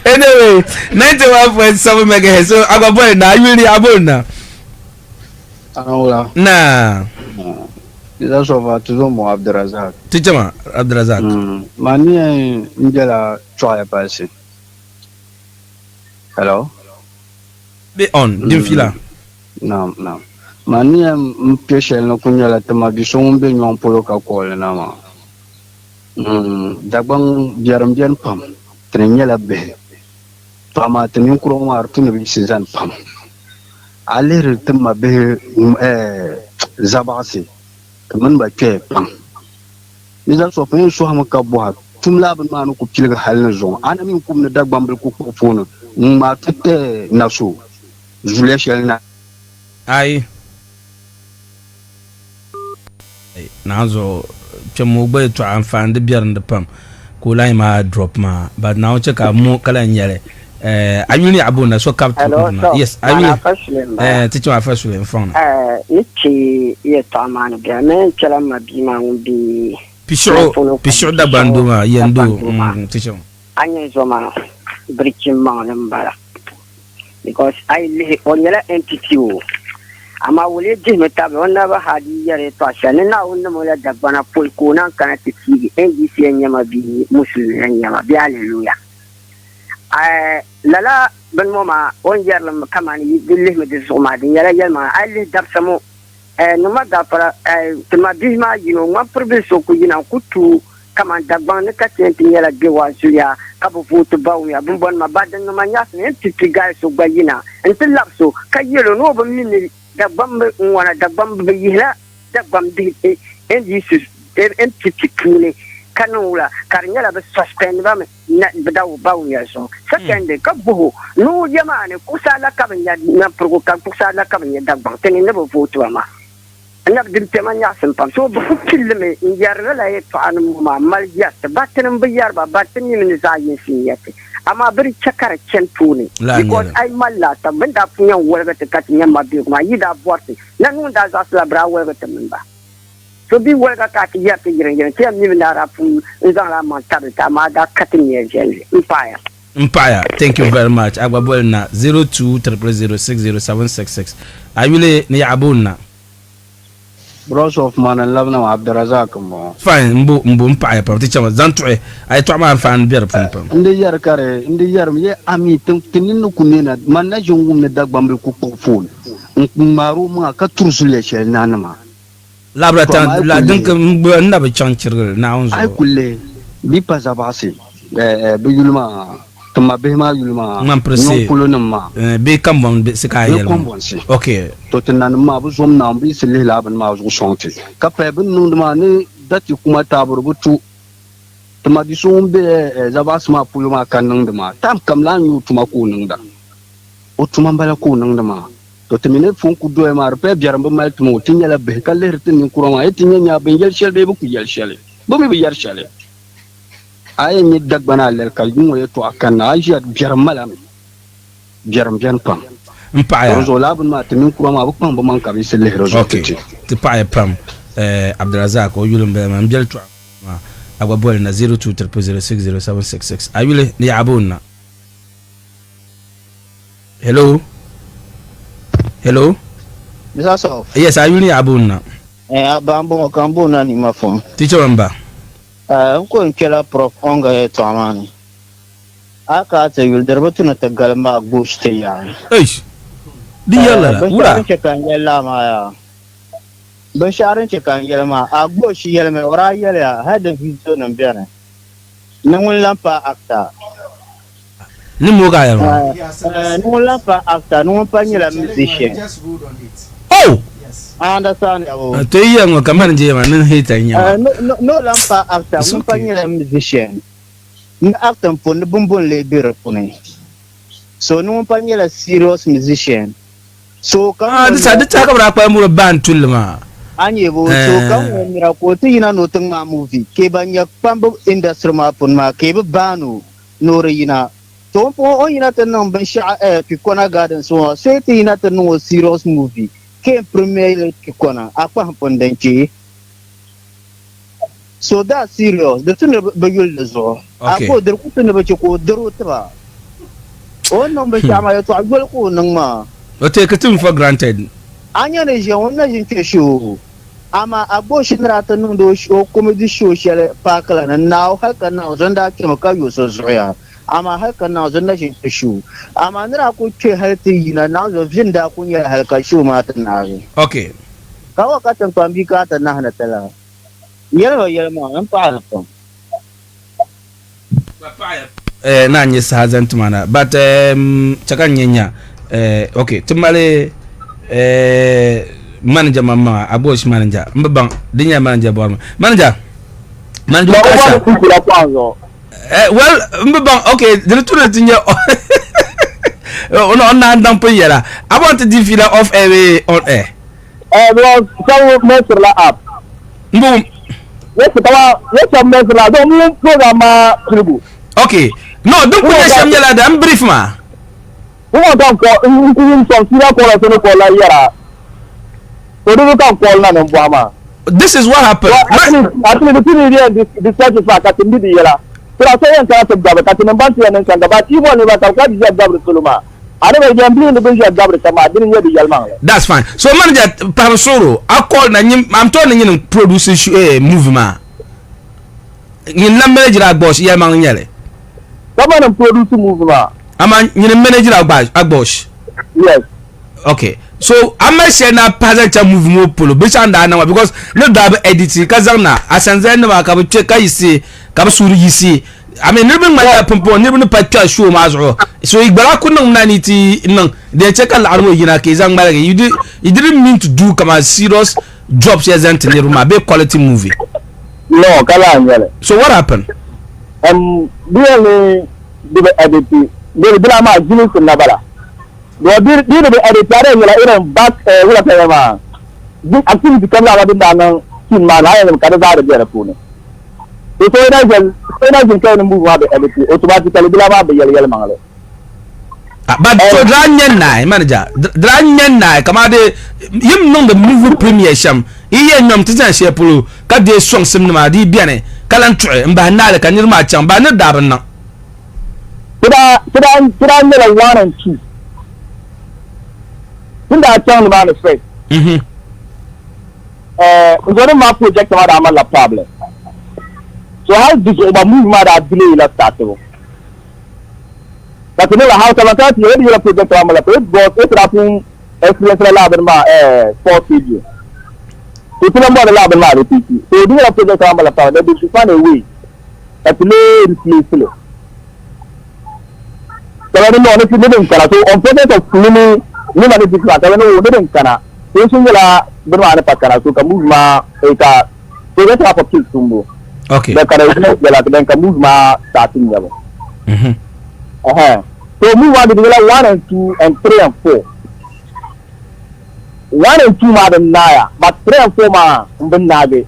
anyway 91.7 megahertz so agbabɔ na ayuli abo na Anwula. na Isa sɔfa tuzo mo Abdurazak. tijama Abdulrazak Ma ni yɛn n jɛla chɔɣaya palisi. Hello. be on din fila Naam naam. Ma ni yɛn n kpɛ shɛli ni ku nyɛla ti ma bi so ŋun be nyɔŋ polo ka kɔɔli na maa. Dagbaŋ biɛrim biɛni pam ti ni nyɛla bihi. To amaa ti ninkura ŋɔ maa di tu ni bi yiɣisi zani pam. A lihiri ti ma bihi zabaɣisi ti mini ba kpɛya pam. Ni zaŋ sɔfi yɛn sɔhimi ka bɔha tum laa bini maa ni ku piligi hali ni zuɣu a na mi kum ni Dagbambili ku kpuɣi puuni n-ŋmaai ti ti na so zuliya shɛli na. Ayi naan zuɣu kpɛm o gba yɛltɔɣa anfaani di biɛri di pam ka o line maa drop maa but naawuni chɛ ka mo ka lahi nyɛli eh, a yuli ni abu na so ka Hello, na sir. yes a yuli Mana Afa Sule m-bala. eh, ti chɛ afa sule n fɔŋ na Eh, ni ti yɛltɔɣa maa ni biɛla ni n kpɛla ma bia maa ŋun be pishuɣu pishuɣu Dagban doo maa yɛn doo Dagban doo maa. ti chɛ a nyɛ zoma birichin maŋli m-bala because a yi lihi o nyɛla entity o amaa wuli dihimi tabili o naba hadi yɛri yɛltɔɣa shɛli ni Naawuni niŋ o la Dagbana pɔi ka o naan kana ti piigi NDC n-nyɛma bee musulimi n-nyɛma bee hallelujah. Eh, lala bini ŋɔ maa o ni yɛri li kamani yi di lihimi di zuɣu maa di nyɛla yɛlimaŋli a yi lihi dabisa ŋɔ eh, niŋma gaafara eh, ti ma bihi maa yino ŋmani piribili so ku yina n-ku tuui kamani Dagbaŋ ni ka ti yɛn ti nyɛla Gbewaa zuliya ka bi vooti Bawumia bimbɔnima ba din niŋma nyaɣisi ni NPP gaali so gba yina n-ti labi so ka yɛl o ni o bi mi ni Dagbamb n-ŋɔna Dagbamb bi yihila Dagbamb bihi NDC NPP puuni ka niŋ wula ka di nyɛla bi suspend ba mi na bi da Bawumia zuɣu. Secondly, ka bɔhi o ni o ya maa ni kuɣusi ala ka bi nya Nampirigu ka kuɣusi ala ka bi nya Dagbaŋ ti ni ni bi vooti ba maa. N din kpɛma nyaɣisim pam so bi ku pilli mi n yɛri lala yɛltɔɣa nim ŋɔ maa mali yɛriti ba ti ni bi yɛri ba ba ti mi ni zaɣ yinsi n yɛti amaa bi di chɛ ka di chɛni tooni Laa because nyɛli. a yi mali laasabu bin daa pun yɛn woligi ti ka ti nyɛ ma biɛhigu maa yi daa bɔriti na ŋun daa zaɣasila bi daa woligi ti mini ba so bi woliga ka ti yɛri ti yirin yirin ti yɛn mi ni a daa pun n zaŋla maŋ tabili ti amaa a daa ka ti nia viɛlli n paaya. N paɣaya thank you very much agba boli na 02 000 60766 a yuli ni yaɣa booni na. Bros of man n labina maa Abdurazak n bɔŋɔ. Fine m bo m bo m paɣiya pam ti chama zaŋ tuɣi a yɛtɔɣa maa anfaani be di puuni pam. N di yɛri ka di n di yɛrimi ye a mi ti ti nini ni ku ne na man na ʒin wum ni Dagbambil ku kpuɣi phone n ŋmaari o maŋa ka turi zuliya shɛli nanima. Labira Tom tan a yi la kuli din ka m n na bi chaŋ chirigili Naawuni A yi zuɣu. kuli lihi bɛ pa zabaɣisi eh eh bɛ yuli maa ti ma bihi maa yuli maa Ŋman pirisi nyɔŋ polo nim maa. Eh bee kambɔnsi ka a Bee yɛli maa. kɔmbɔnsi. Ok. To ti nanim maa bi zom Naawuni bɛ yiɣisi lihi lala bini maa zuɣu sɔŋ ti. Ka pahi bɛ ni niŋdi maa ni dati kuma taabiri bi tu. Ti ma bi so ŋun be eh zabaɣisi maa polo maa ka niŋdi maa time kam laa n-nyɛ o tuma ka o niŋda. O tuma m-bala ka o niŋdi maa. To ti mi ni pun ku doya maa, di paya biɛrim bi mali ti mi o, ti nyɛla bihi ka lihiri ti ninkura maa, yi ti nya nyaa bɛ ni yɛli shɛli bee bɛ ku yɛli shɛli, bɛ mi bi yɛri shɛli. A yɛn nya Dagbana alali ka yuŋ o yɛtɔɣa kanna, a ʒiya biɛrim mali a mi, biɛrim beni pam. M paɣiya. Di zuɣu lala bini maa ti ninkura maa bi kpaŋ bɛ maŋ ka bɛ yiɣisi lihiri zuɣu ti ti. Ti paɣiya pam Abdulrazak o yuli m-bala maa, m biɛli tɔɣa maa a gba boli na 0200060766 a yuli ni yaɣa booni na. Hello. Hello. Mr. Sof. Yes, a yuli yaɣa booni na. Eh, aba n bɔŋɔ ka n booni na ni ma fom. Teacher n ba. Eh, n ko n kpɛla Prof Onga yɛltɔɣa maa ni. A ka a ti yuli di di bi tu ni ti galim maa gosh ti yaɣi. Eish. Di yɛli lala. Wula. Binshɛɣu din chɛ ka n yɛli lala maa yaa. Binshɛɣu din chɛ ka n yɛli maa, a gosh yɛlimi o daa yɛliya hali di video nim beni. Ni ŋun lan paai actor. Ni mo ka yɛli maa. Ni ŋun lan paai actor, ni ŋun pa nyɛla musician. Oh! I understand ya bo. To yi yɛli ŋɔ ka mani je maa ni hater n-nyɛ ma. Ni o lan paai actor, ŋun pa nyɛla musician. Ni acting puuni, ni bimbuni lee be di puuni. So ni ŋun pa nyɛla serious musician. So ka Ah, di sa di saha ka bɛ daa kpalim bɔri baan tulli maa. A nyɛ bo, so ka ŋun nira ka o ti yina ni o ti ŋmaai movie, ka ban nyɛ kpambi industry maa puuni maa ka bɛ baan o ni o di yina. To o ni puŋɔ o ni yina ti niŋ binshɛɣu eh Pikona Gardens ŋɔ maa, so yi ti yina ti niŋ o serious movie ka yɛn premiere li Pikona, a kpahim puni din kpee. So that's serious, di tu ni bɛ yuli di zuɣu. A ka o diri ku tu ni bɛ chɛ ka o diri o tiba. O ni niŋ binshɛɣu maa yɛltɔɣa yoli ka o niŋ maa. O take tim for granted. A nya ni ʒiya ŋun na ʒin kpe show amaa Agboshi ni daa ti niŋdi o comedy show shɛli paaki la ni Naawuni hali ka Naawuni zon daa kpemi ka yo so zuɣuya amaa hali ka Naawuni zon na ʒin kpe show amaa ni daa kuli kpe hali ti yina Naawuni zon vini daa kuli nyɛla hali ka show maa ti naagi. Okay. Ka wa ka tiŋkpaŋ bia ka a ti nahi ni ti la. Yɛlima yɛlimaŋli m paɣi li pam. Eh, na nyɛ saha zaŋ ti ma na but um, chɛ ka n nyɛ nya eh, ok ti mali eh, manager maŋmaŋa Agbosh manager n bi baŋ di nyɛla manager bɔrimi manager manager Kasha eh, well n bi baŋ ok di ni turi ti nyɛ o na n daŋ pun yɛla a bɔn ti di fiila off air bee on air Eh, because some mɛsirila app. N bi wum. Yes, kama yes some mɛsirila donc mu program maa piligu. Ok, no din kuli nyɛ shɛm nyɛla da n brief maa. N ŋɔ ka n kɔ n ku wum some senior callers ni call la yɛra. So di ka n call na ni n bɔhi maa. This is what happened. Well, at least the two million discussions maa ka ti mi di yɛla. Tira so yɛn kana ti gabi ka ti niŋ ban ti yɛn niŋ shɛm gaba ti bɔli ni ba ka bi ka ʒiya gabiri salo maa. A ni bɛ yɛn bili ni bɛ ʒiya gabiri shɛm maa, dini n-nyɛ di yɛlimaŋli. That's fine. So manager pahim suɣiro a call na nyin I'm told ni nyin produce sh eh, movie maa. Nyin lan manager Agbosh yɛlimaŋli nyɛli. Kama ni produce movie maa. Ama nyin manager Agbosh. Yes. Okay. So a mali shɛli na pahi zaŋ chaŋ movie ŋɔ polo binshɛɣu n daa niŋ maa because ni daa bi edit ka zaŋ na asanzali nima ka bi kpe ka yiɣisi ka bi suuri yiɣisi I mean niriba ŋmanila pumpɔŋɔ niriba ni pa kpɛri show maa zuɣu so yi gbala ku niŋ na ni ti niŋ din yɛn chɛ ka laɣiri ŋɔ yina ka yi zaŋ ŋmaligi you did, you didn't mean to do kama serious job shɛli zaŋ ti niriba maa bee quality movie. No, ka lahi nyɛli. So what happened? Um, di yɛli ni di bi edit di di la maa zilinsi na bala. Di di di bi edit a di nyɛla irin back eh, wula ka yɛli maa activity kam zaa din daa niŋ team maa ni a yɛli ka di zaa di bɛ di puuni. So so ina ʒin so ina ʒin ka ni move maa bi edit automatically bila maa bi yɛli yɛlimaŋli. Ah, but so dira nyɛ naai manager dira nyɛ naai kama di yim niŋdi movie premiere shɛm yi yɛn nyɔm ti zaŋ shɛli polo ka deei sɔŋsim nima di bɛni ka lan tuɣi n bahi naali ka niriba maa chaŋ ba ni daa bi niŋ. Ti daa ti daa ti daa nyɛla one and two tin daa chaŋ ni maa ni first. Eh, n zɔnim maa project maa daa malila problem. So hali di zuɣu gba movie maa daa delay la startibu. Ka ti niŋla hali ka ban kana ti yɛli di nyɛla project maa malila problem because e ti daa pun experience la laa bini maa eh, sports stadium. So ti lan bɔri ni laa bini maa repeat. So di nyɛla project maa malila problem then they should find a way ka ti lee replace li. Ka bɛ ni no ni ti ni din kana. So on presence of mini nima ni dikira ka bɛ ni o ni din kana. So n nyɛla bini maa ni pa kana so ka move maa eh, ka project maa pa pili tumbu. Okay. Then ka di nyɛla then ka move maa start nyɛbu. Uh-huh. So move maa di nyɛla 1 and 2 and 3 and 4. 1 and 2 maa din naaya but 3 and 4 maa n bi naagi.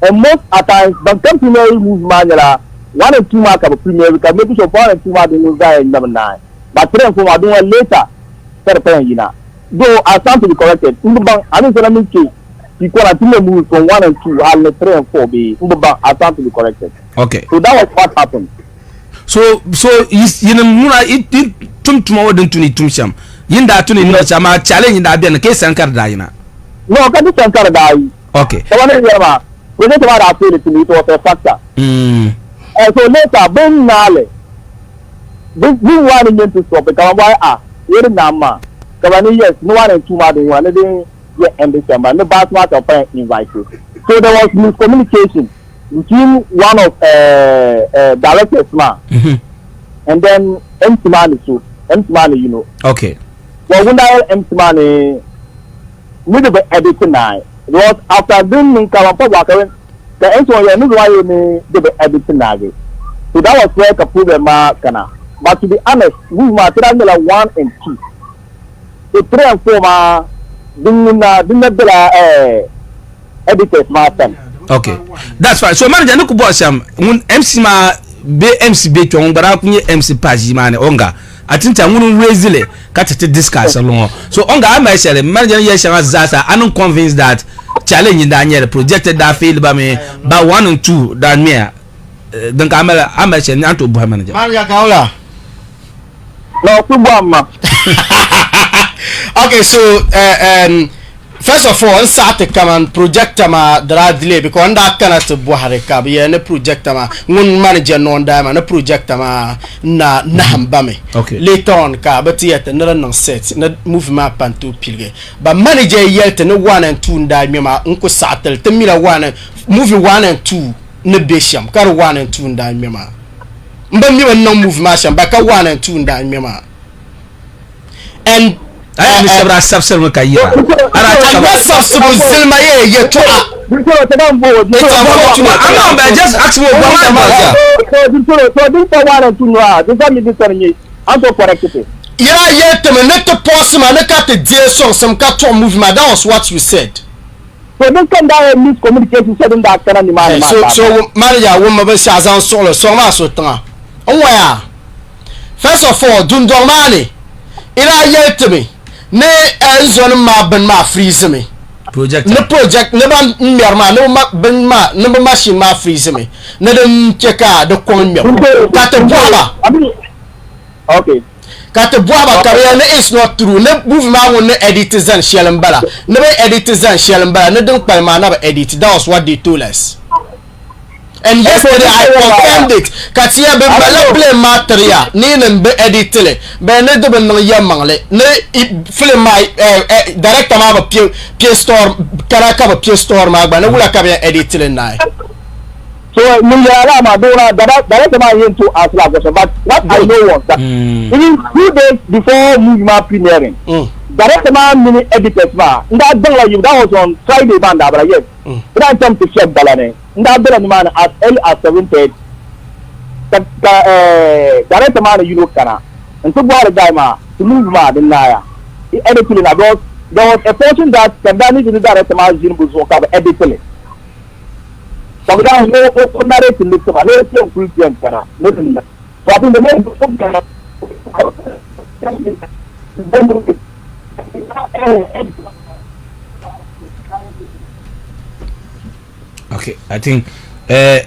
And most at times ban kam premiere move maa nyɛla 1 and 2 maa ka bi premiere ka make sure 1 and 2 maa din ŋun zaa yɛn ŋmɛbi naai but 3 and 4 maa din ŋun later ka di pa yɛn yina. Though I stand to be corrected, n bi baŋ a ni sona mini kpe Tikona ti ŋmɛ moves from 1 and 2 hali ni 3 and 4 bee n bi baŋ, I stand to be corrected. Okay. So that was what happened. So so yinim ŋuna yi tum tuma ŋɔ din tu ni yi tum shɛm yin daa tu ni yi niŋ shɛm amaa challenge daa beni ka yi sani ka di daa yina. No, ka di sani ka di daa yi. Okay. Ka ba ni yɛri maa, project maa daa fail to me, it was a factor. Eh, so later bin naali bin bin waani nyɛ ti stop ka ba bɔhi a yɛri naam maa ka ba ni yes ni waani n tuu maa din ŋuna ni din yɛ end shɛm ba ni baasi maa ka bi paya invite so there was miscommunication between one of uh, uh, directors maa and then MC maa ni so MC maa ni yino. Okay. Well, ŋun daa yɛli MC maa ni ni di bi edit naai because after din niŋ ka ban pa bɔɣa ka bɛ ka MC ŋɔ yɛli ni di maa yɛli ni di bi edit naagi so that was where ka problem maa kana but to be honest movie maa ti daa nyɛla 1 and 2 so 3 and 4 maa din ŋun na din na bela eh, editors maa sani. Okay, that's fine. So manager ni ku bɔhi shɛm ŋun MC maa be MC be kpɛ ŋun gba daa ku nyɛ MC pa ʒii maa ni o nga a ti n-tɛha ŋuni n-raise li ka ti ti discuss li ŋɔ. So o nga a mali shɛli manager ni yɛli shɛŋa zaasa a niŋ convince that challenge n daa nyɛ li project daa fail ba mi ba 1 and 2 daa ŋmɛya din ka a mali a mali shɛli ni a ni tooi bɔhi manager. Manager ka wula? No, ku bɔhim ma. Okay, so uh, um, First of all, n saɣi ti kaman projector maa di daa delay because n daa kana ti bɔhiri ka bɛ yɛli ni projector maa ŋun manager noo n daa maa ni projector maa na nahim ba mi. Okay. Later on ka bɛ ti yɛli ti ni di niŋ set ni movie maa pa n-tooi piligi. But manager yi yɛli ti ni 1 and 2 n daa ŋmɛ maa n ku saɣi ti li. Ti mila 1 and movie 1 and 2 ni be shɛm ka di 1 and 2 n daa ŋmɛ maa. M bi mi bɛ ni niŋ movie maa shɛm but ka 1 and 2 n daa ŋmɛ maa. And Ayi ni shɛba daa sabisirimi ka yira. A sabisibu zilima yɛ yɛtɔɣa. It's unfortunate. I'm not, but just ask me what my Yira yɛli ti mi ni ti pɔsi ma ni ka ti deei sɔŋsim ka tuɣi movie maa. That was what you said. So din kam daa yɛ miscommunication shɛli din daa kana nimaani maa. So so manager wummi binshɛɣu zaŋ suɣili sɔŋ maa so tiŋa. N waya. First of all, dundɔŋ maa ni, i daa yɛli ti mi ni n zɔnim maa bini maa freeze mi. Project. Ni project, ni ban ŋmɛri maa, ni bɛ bini maa, ni bɛ machine maa freeze mi, ni din chɛ ka di kɔŋ ŋmɛbu. Ka ti bɔhi ba. Okay. Ka ti bɔhi ba ka bɛ yɛli ni it's not true, ni movie maa ŋun ni edit zani shɛli m-bala, ni bɛ edit zani shɛli m-bala, ni din kpalim maa na bi edit. That was what they told us. And yesterday I confirmed it ka ti yɛn bi malila blame maa tiri ya ni yi ni bi edit li bee ni di bi niŋ yɛlimaŋli ni film maa director maa bi piɛ piɛ story kana ka bi piɛ story maa gba ni wula ka bi yɛn edit li naai. So ni yɛla laa maa doo na director maa yɛn to ask la question but what I know was that even 2 days before movie maa premiering director maa mini editors maa n daa daŋla yibu, that was on Friday maa n daa bala, yes. N daa chaŋ ti shɛb bala ni n daa bela nimaani as early as 7:30 ka ka director maa ni yino kana n-ti bɔhiri guy maa ti movie maa di naaya i edit li na because there was a portion that ka daa need ni director maa ʒini bɛ zuɣu ka bɛ edit li ka bɛ daa ni o narrate li ti ba ni o kpɛm kuli beni kana ni di na. So I think the most Okay, I think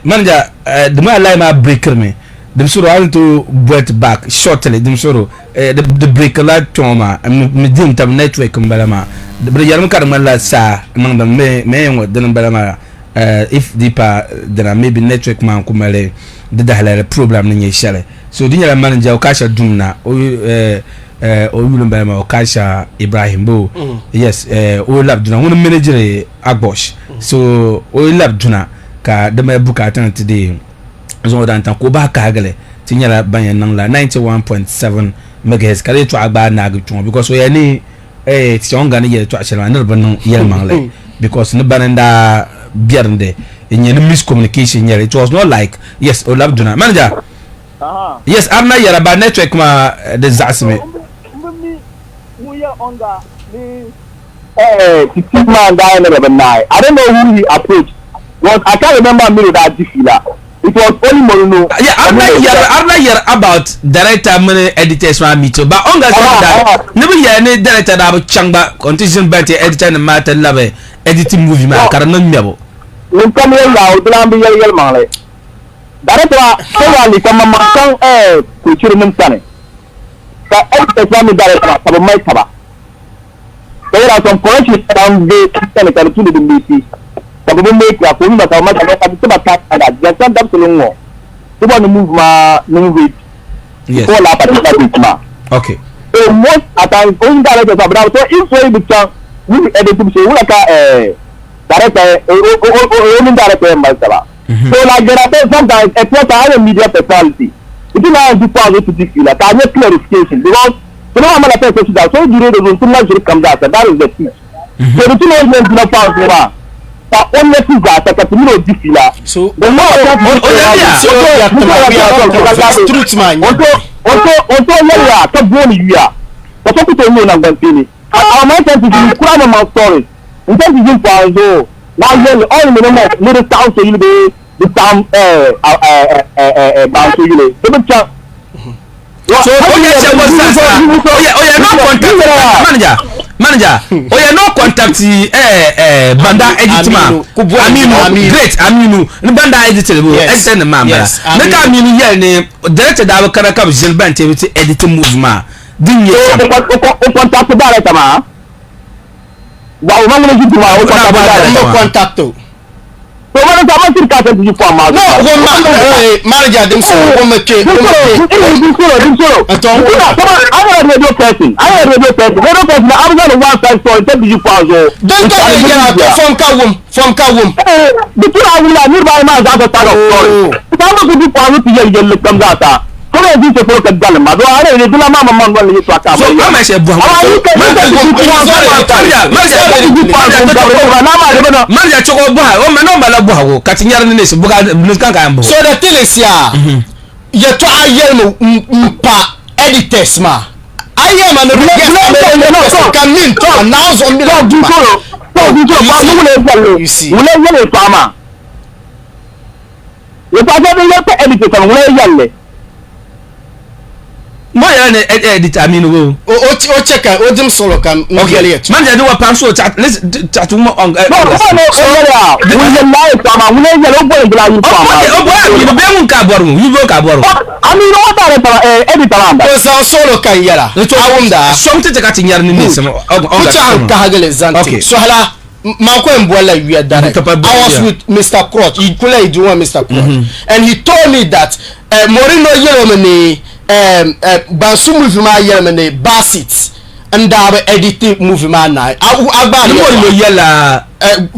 manager, di maa line maa breakiri mi. Dimsoro a ni tooi boli ti back shortly dimsoro eh, di di break la kpɛŋɔ maa m mi dim tabi network n bala maa bi di yɛlimi ka di ŋmanila saa niŋdi mi mi ŋɔ dini n bala maa eh, if di pa dina maybe network maa n ku mali di dahalali program ni nyɛ shɛli so di nyɛla manager Okasha Dumna o eh, eh, o yuli n bala maa Okasha Ibrahim bo mm. yes eh, o labi duna ŋuni manageri Agbosh mm. so o labi duna ka di mali bukaata ni ti deei zaŋ o daa n-tam ka o bahi kahigili ti nyɛla ban yɛn niŋ la 91.7 megahertz ka di yɛltɔɣa gbaai naagi kpɛŋɔ because o yɛli ni eh, ti chaŋ gani yɛltɔɣa shɛli maa ni di bi niŋ yɛlimaŋli because ni bani n-daa biɛrindi n-nyɛ ni miscommunication nyɛli it was not like yes o labi duna manager yes a na yɛra ba network maa di zaɣisimi Eh, ti team maa n-daa yɛn ni bɛ bi naai. I don't know who he approached because I can't remember Miro daa di fiila. It was only Morino. Yeah, I'm not yɛri, I'm not yɛri about director mini editors maa meeting but on ga sani daa ni bi yɛli ni director daa bi chaŋ gba ka n ti ʒini ba ti editor nim maa ti labi editing movie maa ka di niŋ ŋmɛbu. Ŋun kam yɛli yaa o dilan bi yɛli yɛlimaŋli. Director maa sɔrɔ ka maŋmaŋ chaŋ eh kulichiri nim sani ka editors maa mini director maa ka bi mali taba. Ka yɛra some corrections ban be sani ka di tu ni di meeti ka bɛ bi meeti a ka o mi ba ka bɛ mali ka di ti ba time like that Jackson dabisili n-ŋɔ ti bɔri ni move maa niŋ rate before laa particular date maa. Okay. So most at times o ni director sa bɛ daa so if so yi bi chaŋ movie editing shee wula ka eh director o o mini director yɛn mali taba. So like there are sometimes a person a nyɛ media personality nti naan di pɔhim ti di fiila ka a nyɛ clarification because Salo maa mali pɛsɛ shida so yi di radio zuɣu n-ti na ʒiri kam zaasa that is the truth. So di tu ni o yɛn dina paɣa zuɣu maa ka o nya ti zaasa ka ti mini o di fiila. So The more o o to yɛliya ka booni yuya ka so ku tooi nya o naŋgbankpeeni. Our mindset is n kuri amaŋmaŋ stories n chani ti ʒini paɣa zuɣu naa yɛli all mi ni mo ni di saɣim so yuli bee di saɣim baŋ so yuli di bi chaŋ. So o yɛ sɛ wɔ sa o yɛ o yɛ no contact manager manager o yɛ no contact ɛɛ ɛɛ banda edit ma Aminu great Aminu ni banda edit bo editor ni maa bala ne ka Aminu yɛli ni director daa bi kana ka bi ʒini ban ti ti edit movie maa din nyɛ shɛm. O contact director maa wa o ma ŋuni ʒi duu maa o contact director maa. Contact o. To wani ta man sirka ta ji kwa ma. No, ko ma eh manager dim so ko me ke ko me ke. Dim solo, dim solo. Ato. Kuna kama I'm a radio person. I'm a radio person. Radio person I'm going to one side story ta ji kwa zo. Don ka ye ya to form ka wum, form ka wum. Eh, bi tura wula ni ba ma za ta ta story. Ta ma ku ji kwa zo ti yel yel kam za ta. Ko ne ji se ko ka dal ma do are ne dula ma ma man wala ni to aka. So ma ma se bu ha. Manager choko bu ha o ma no mala bu ha ko ka ti nyari ni ne se bu ka ni kan ka bu. So the thing is ya yɛtɔɣa yɛlimi n pa editors maa a yɛlima ni bi ka min tɔɣa naa zuɣu mi la tuma. You see. Wula yɛlɛ yɛtɔɣa maa yɛtɔɣa shɛli din yɛli pa editors maa wula yɛlli. Mo yɛrɛ ni edit Aminu wo. O o o chɛ ka o dim solo ka n yɛli yɛtɔɣa. Manager di wa pam so chaɣ chaɣ ti ŋɔ on. No, o ne o yɛli a ŋun yɛli la yɛtɔɣa maa ŋun yɛli o boli bila yɛtɔɣa maa. O boli Aminu bee ŋun ka bɔri ŋun yubo ka bɔri ŋun. Aminu o director editor maa O zaŋ solo ka n yɛla a wumda. Sɔŋ ti ti ka ti nyari ni neesim. Ku chaɣ n kahigili zaŋ ti Sohila. Man ko n boli la yuya direct. I was with Mr. Crutch. He kula he do Mr. Crutch. Mm -hmm. And he told me that Mourinho yɛlɛ mi ni Bansu movie maa yɛlɛ mi ni Bassett n daa bi edit movie maa naai. A gba ni Mourinho yɛla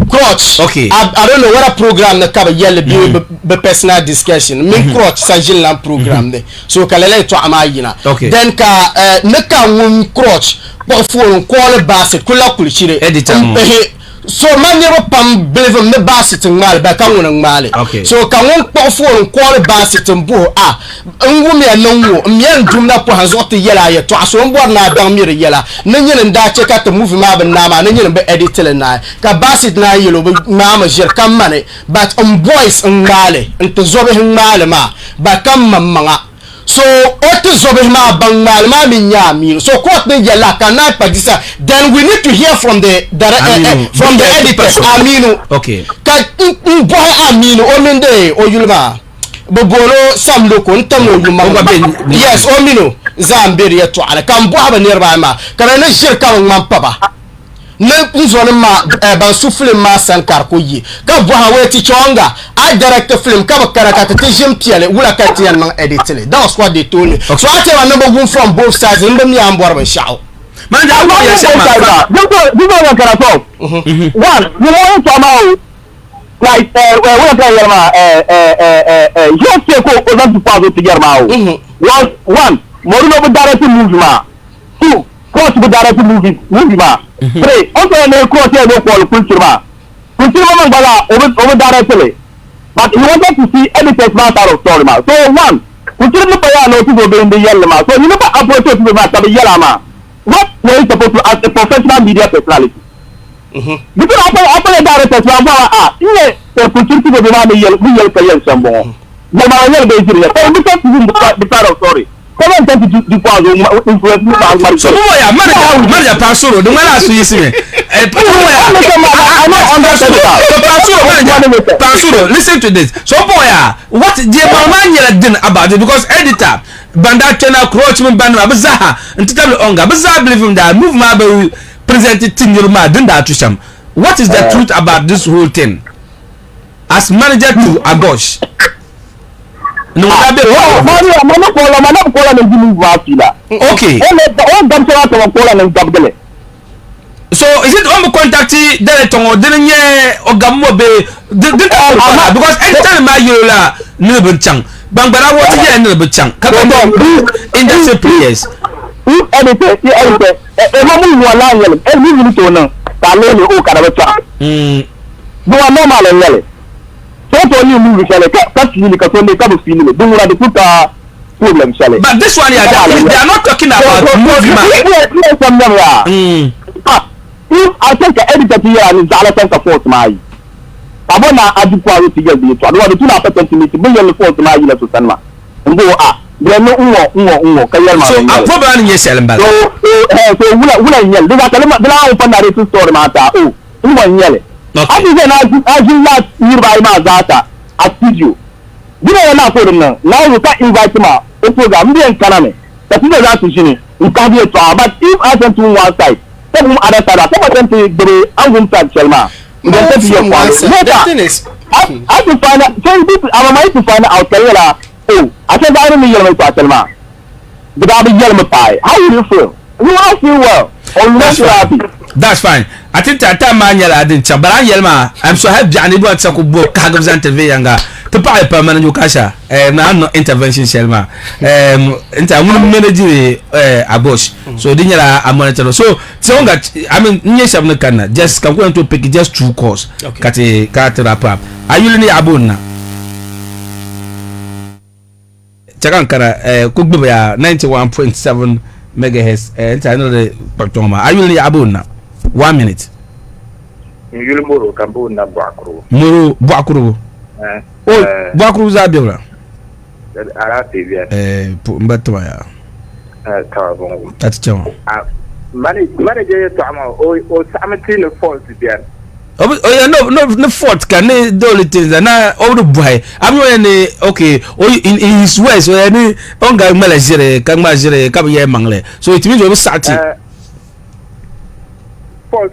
Crutch. Okay. I don't know whether program ni ka bi yɛli bi bi personal discussion. Min mm -hmm. Crutch sa ʒini lan program mm -hmm. ni. So ka lala yɛltɔɣa maa yina. Okay. Then ka ni ka ŋun Crutch kpuɣi foon n kooli Bassett kula kuli chiri. Editor ŋɔ. So man niriba pam believe ni Bassett n ŋmaali ba ka ŋuni n ŋmaali. Okay. So ka ŋun kpuɣi foon n kooli Bassett n buhi a n wumiya ni n ŋɔ n miya n dumda pɔhim zuɣu ti yɛli a yɛltɔɣa so n bɔri ni a daŋ mi di yɛla ni nyini n daa che ka ti movie maa bi naai maa ni nyini n bi edit li naai ka Bassett naan yɛli o bi ŋmaami ʒiri ka mani but n boys n ŋmaali n ti zobihi n ŋmaali maa but ka m maŋmaŋa. So o ti zobihi maa ban ŋmaali maa mi nyɛ Aminu. So court ni yɛli la ka naan kpa di sa then we need to hear from the Aminu. from the editors Aminu. Okay. Ka n bɔhi Aminu o mini de o yuli maa Bɛ booli o Sam Loko n-tam o yumaŋ Yes, o mini o zaa m-be di yɛtɔɣa ni ka m bɔhi bɛ niriba ayi maa ka di ni ʒiri ka bɛ ŋmani pa ba ni n zonim maa eh, ban su filim maa sani ka di ku yi ka bɔhi wee ti chɔŋga a direct film ka bɛ kana ka ti ti ʒim piɛli wula ka ti yɛn niŋ edit li that was what they told me so a tɛma ni bɛ wum from both sides n bi mi a ni bɔri binshɛɣu. Manager, a bɔri yɛli shɛm maa. This one kana so. One, you know what I'm talking like wala ka yɛli maa GSK ko o zaŋ ti paɣa ti yɛri maa o was one Mourinho bi direct movie maa two Cross bi direct movie movie maa three o sɔrɔ ni Cross yɛ no call kulchiri maa kulchiri maa gba la o bi o bi direct li but he wanted to see editors maa side of story maa so one kulchiri ni pa yaa ni o ti zo bee n di yɛlli maa so you never approach o ti zo maa ka bi yɛla maa what were you supposed to as a professional media personality Di ti daa pala a directors maa bɔra a n nyɛ kulchiri ti zo maa ni yɛli ni yɛli ka yɛli shɛm bɔŋɔ yɛli maa yɛli bee ʒiri ya ka o listen to whom the side of story ka zaŋ chaŋ ti di pɔhim o influence ni maa ŋmari So mo ya manager manager pasoro di ŋmani a su yisi mi. Eh, mo ya. So pasoro manager pasoro listen to this. So mo ya what the mama nyɛla din about it because editor banda kpɛna crotch min banima bi zaha n ti tabili onga bi zaa believe him daa move maa bi present ti niriba maa din daa tu shɛm. What is the truth about this whole thing? As manager to Agosh. Ni ŋun daa be Mana kola mana kola ni jimi maa fila. Okay. O gab shɛŋa ka kola ni gabgili. So is it on contact director ŋɔ dini nyɛ o gab mo be din din ka kola because anytime ma yɛlo la ni bi chaŋ gbangbana wɔ ti yɛla ni bi chaŋ ka ka industry players. If editor if editor e ma mu wala yɛli e mi wuli to niŋ ka a lihi ni o ka di bi chaŋ. Di wa normal n nyɛli. So to ni movie shɛli ka ka fiili ka so mi ka bi fiili li din ŋuna di ku ka problem shɛli. But this one here, they are, they are not talking about movie ma. Sɛm nyɛm yaa. If a chɛ ka editor ti yɛra ni zaɣila sani ka fault maa yi ka bo na a di ku a ti yɛli di yɛltɔɣa di wa di tu na pa tɛnti mi bi yɛli ni fault maa yila so sani maa n bo a di ni n ŋɔ n ŋɔ n ŋɔ ka yɛli maa So a problem ni nyɛ shɛli n bala. So so wula wula n nyɛli di zaa ka di lahi ŋun pa narrative story maa ta o n ŋɔ n nyɛli. A ti zani a ʒini laa niriba ayi maa zaa sa a studio. Di na ya naa ka o di niŋ Naawuni ka invite ma o program m be n kana mi ka ti zaa ti ʒini n kahigi yɛltɔɣa but if a send to one side ka wum other side a ka gba send ti gbubi a ni wum side shɛli maa n then send ti yɛltɔɣa later a ti find out so I'm yet to find out ka di nyɛla oh a chɛ zaɣ yini ni yɛli ma yɛltɔɣa shɛli maa di daa bi yɛli mi paai how will you feel? You will not feel well or you will not feel happy. That's fine. I think that time maa nyɛla din chaŋ but an yɛli maa I'm so happy biɛɣu ni bɔri ti ku bo kahigibu zaŋ ti viɛnyɛliŋga ti paɣi pa manager Okasha eh, na an niŋ intervention shɛli maa eh, n ti ŋuni manage eh, Agosh so di nyɛla a monitor so ti ŋun ga I mean n nyɛ shɛba ni kanna just ka n ku yɛn to pick just two calls ka ti ka ti wrap up a yuli ni yaɣa booni na. Chɛ ka n kana eh, ku gbubi ya 91.7 megahertz eh, n tɛha ni di kpabi kpɛŋɔ maa. A yuli ni yaɣa booni na? One minute. N yuli Moro ka n booni na Bɔɣakurugu. Moro Bɔɣakurugu. Eh, O, eh. Bɔɣakurugu zaa bɛ la? Alaafee bɛni. Eh, m ba tiba yaa. Eh, taba bɔŋɔ. Ka ti chɛ ŋɔ. Ah, manager yɛltɔɣa maa, o saɣimi ti ni fault bɛni. O ya no no ni fault ka ni the only thing that na o di bɔhi a mi o ya ni okay o in, in his words o ya ni o ga ŋmala ʒiri ka ŋma ʒiri ka bi yɛ maŋli so it means o bi saɣi ti. Fault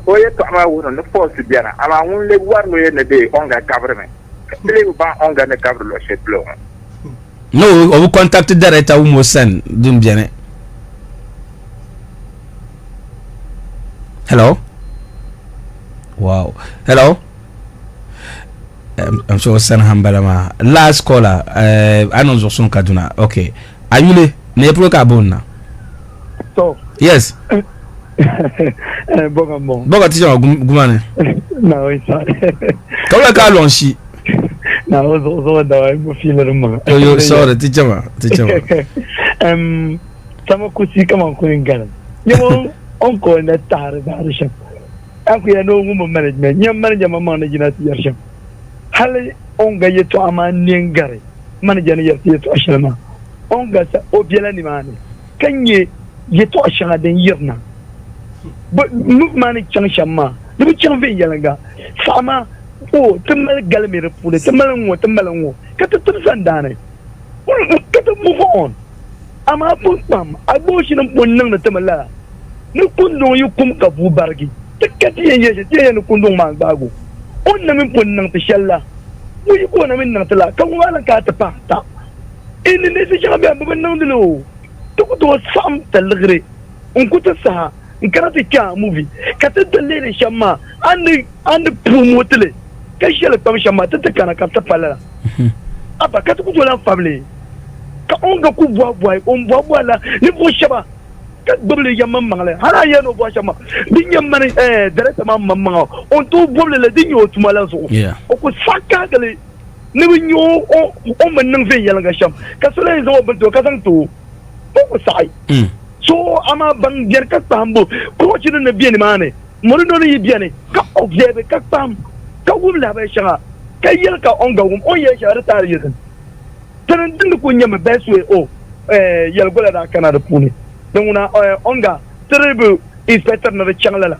o yɛltɔɣa maa wuhiri ni fault bɛni amaa ŋun lee wari ni o yɛ ni bee o ga gabirimi ka ti lee bi baŋ o ga ni gabiri luɣ shɛli polo ŋɔ. No o bi contact director wum o sani din bɛni. Hello. Wow. Hello. I'm sure san hambala ma. Last caller. Anon zuɣusun Kaduna. Okay. Ayule, ne polo ka bon na. So. Yes. Boga mo. Boga ti jama gumane. Na oi sa. Kawla ka lon shi. Na o zo zo da wai mo fi le mo. Yo yo sorry ti jama ti jama. Sama kusi kama kun galam. Yo on ko na tahari bahari shɛm a ku ya ni o ŋun bi management nyɛ manager ma maŋ ni jina ti yɛri shɛm hali o ni ga yɛtɔɣa maa ne n gari manager ni yɛri ti yɛtɔɣa shɛli maa o ni ga sa o bela nimaani ka nyɛ yɛtɔɣa shɛŋa din yirina move maa ni chaŋ shɛm maa di bi chaŋ viɛnyɛliŋga saɣa maa. O ti mali galimi di puuni, ti mali n-ŋɔ, ti mali n-ŋɔ, ka ti tim sandaani, ka ti move on. Amaa pun kpahim a gba o shini m-pun niŋdi ti mi lala. Ni kunduŋ yi kum ka bua barigi, ti ka ti yɛn yɛli shɛli, ti yɛn yɛli ni kunduŋ maa n-gbaagi o. O ni na mi pun niŋ ti shɛli la, o yi ka o na mi niŋ ti la, ka ŋɔ maa lan kana ti pahi ata. Indonesia shɛŋa beni bɛ bi niŋdi li o, ti ku tooi saɣim ti liɣiri n-ku ti saha n-kana ti kpe a movie ka ti ti lihiri shɛm maa a ni a ni promote li ka shɛli kpam shɛm maa ti ti kana ka ti pa lala. Abba ka ti ku tooi lan fabili ka o ni gba ku bɔhi bɔhi o ni bɔhi bɔhi la ninvuɣ shɛba ka gbubi li yɛlimaŋmaŋli hal a yɛli ni o bɔhi shɛm maa di nyɛ mani director maa maŋmaŋa o ni tooi bɔbi li la di nyɛ o tuma la zuɣu o ku saɣi kahigi li ni bi nya o o ni niŋ viɛnyɛliŋga shɛm ka so lee zaŋ o bini ti o ka zaŋ ti o o ku saɣi so amaa ban beni ka kpahimbu coach ni ni be nimaani Mourinho ni yi beni ka observe ka kpahim ka wum lahabali shɛŋa ka yɛli ka o ni ga wum o ni yɛli shɛŋa di taali yizin tini din ni kuli nyɛmi best way o yɛligola daa kana di puuni din ŋuna o ni ga tiri bi inspector ni di chaŋ lala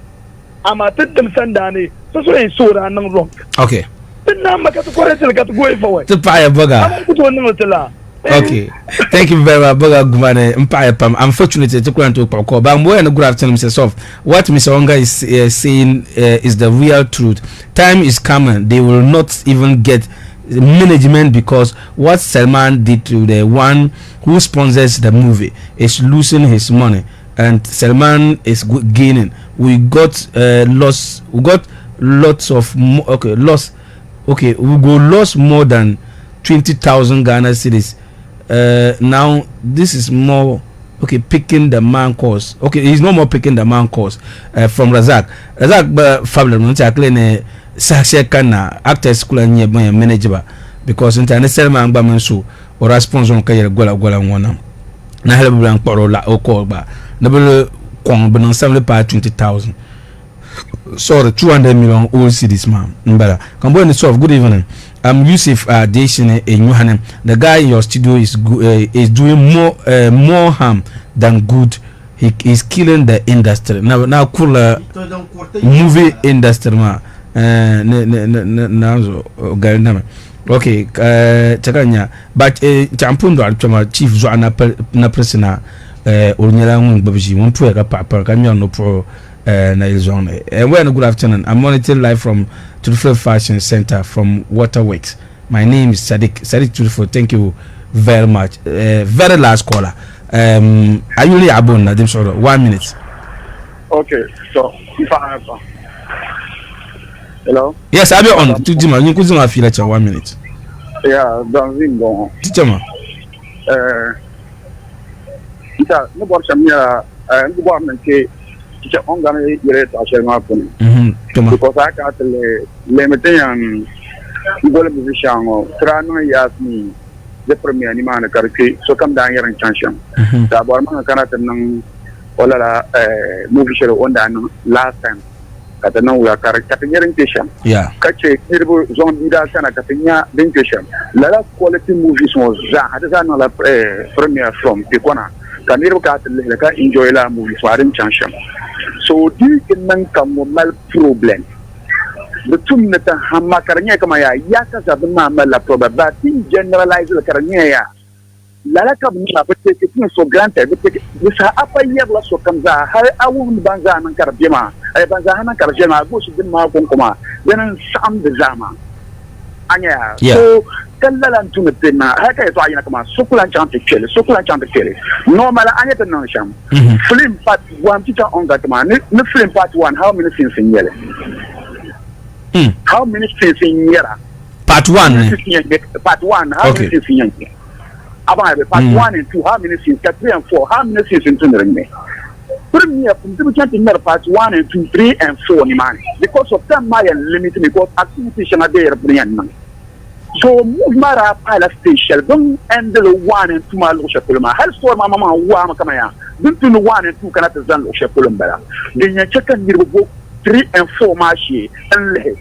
amaa ti dim sandaani so so yɛn so daa niŋ wrong. Okay. Ti naam ma ka ti correct li ka ti go forward. Ti paɣaya Boga. Amaa ku tooi niŋli ti la. Okay. Thank you very much Boga Gumane. M paɣaya pam. Unfortunately ti ku lan tooi kpuɣi call. But I'm good afternoon Mr. Sof. What Mr. Onga is saying is the real truth. Time is coming. They will not even get management because what Salman did to the one who sponsors the movie is losing his money and Salman is gaining. We got loss. We got lots of okay loss. Okay, we go lost more than 20,000 Ghana cedis. Now this is more okay picking the man course. Okay, he's no more picking the man course from Razak. Razak ba fabulous. Nti akle ne sakshe kana actors kula nye ba manager ba because nti ane Salman gba men so o response on ka yɛrɛ gola gola ŋɔ na hali bi lan kpuɣiri o la o call gba ni bi kɔŋ bi niŋ samli paai 20,000 sorry 200 million old cedis maa n bala ka boli ni sof good evening I'm Yusuf Adesina Enyuhane the guy in your studio is is doing more more harm than good he is killing the industry na na kurila movie industry maa ne ne ne na zo gari na okay chaka nya but chaŋ pun dɔɣiri kpɛma chief zuɣu na pirisi na o nyɛla ŋun gbubi ʒii ŋun puya ka paɣa pari ka ŋmɛri nupuɣu nayili zɔŋ ni. Well, good afternoon. I'm monitoring live from Tudufo Fashion Center from Waterworks. My name is Sadiq. Sadiq Tudufo, thank you very much. Very last caller. Ayuli Abun, Nadim Soro, 1 minute. Okay, so, Hello? Yes, I'll be on. Tujima, you could do a 1 minute. Yeah, Danzin bon. Teacher, ma. Nta, ne bɔri shɛm nyɛla n ku bɔri ni n che o ni gani yɛli yɛltɔɣa shɛli maa puuni. Because a yi kana ti lihi lihimi ti yɛn goli movie shɛŋa ŋɔ ti daa niŋ yaasi di premiere nimaani ka di kpe sokam daa yɛri n chaŋ shɛm. Ka a bɔri maŋa kana ti niŋ o lala movie shɛli o ni daa niŋ last time ka ti niŋ wuya ka ti nya din kpe shɛm ka che niriba zaŋ bia daa kana ka ti nya din kpe shɛm. Lala quality movies ŋɔ zaa di zaa niŋla premiere from Pekona ka niriba kana ti lihili ka enjoy lala movies maa din chaŋ shɛm. So di yi ti niŋ ka ŋɔ mali problem di tum ni ti hamma ka di nyɛla kaman yaa ya ka za bini maa malila problem but ti generalize li ka di nyɛla yaa lala ka bɛ niŋ a bɛ take things for granted bɛ take di saha a pa yɛrila sokam zaa hali a wuhi ni ban zaa niŋ ka di be maa ban zaa niŋ ka di ʒiɛli maa a goos dini maa kɔŋko maa dini n-saɣim di zaa maa a nya yaa so ka lala n-tu ni ti niŋ hali ka yɛltɔɣa yina kaman so ku lan chaŋ ti kpe li so ku lan chaŋ ti kpe li normal a nya ti niŋ shɛm film part one ti chaŋ on gati maa ni film part one how many scenes n-nyɛ li how many scenes n-nyɛra Part 1 ni. Part 1, how many scenes n-yɛn nyɛ? A baŋ ya bɛ part 1 and 2, how many scenes? Ka 3 and 4, how many scenes n-tu ni di ŋmɛ? Premier pun ti bi chaŋ ti ŋmɛri part 1 and 2, 3 and 4 nimaani because of time maa yɛn limit mi because activity shɛŋa bee di pun yɛn niŋ. So move maa daa pahila stage shɛli bɛ ni end li 1 and 2 maa luɣ shɛli polo maa hali story maa maŋmaŋa waami kaman yaa din tu ni 1 and 2 kana ti zani luɣ shɛli polo m-bala. Din yɛn che ka niriba bo 3 and 4 maa shee n-lihi.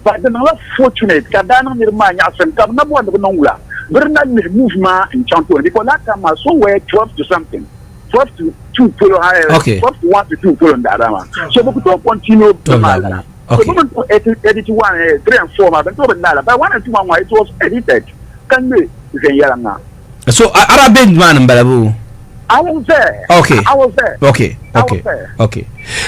But di niŋla fortunate ka daa niŋ niriba maa nyaɣisim ka bɛ na bɔri ni bɛ niŋ wula bɛ di na lihi move maa n-chaŋ tooni because that time maa somewhere 12 to something 12 to 2 polo 12 to 1 to 2 polo n-daa daa maa so bɛ ku tooi continue bɛ maa lala. Okay. So bɛ mi edit 1, 3 and 4 maa bɛ ni tooi bi naai la but 1 and 2 maa ŋɔ it was edited ka ŋmɛ viɛnyɛliŋga. So Arabic maa ni m-bala boo? I was there. Okay. I was there. Okay. I Okay. was there. Okay.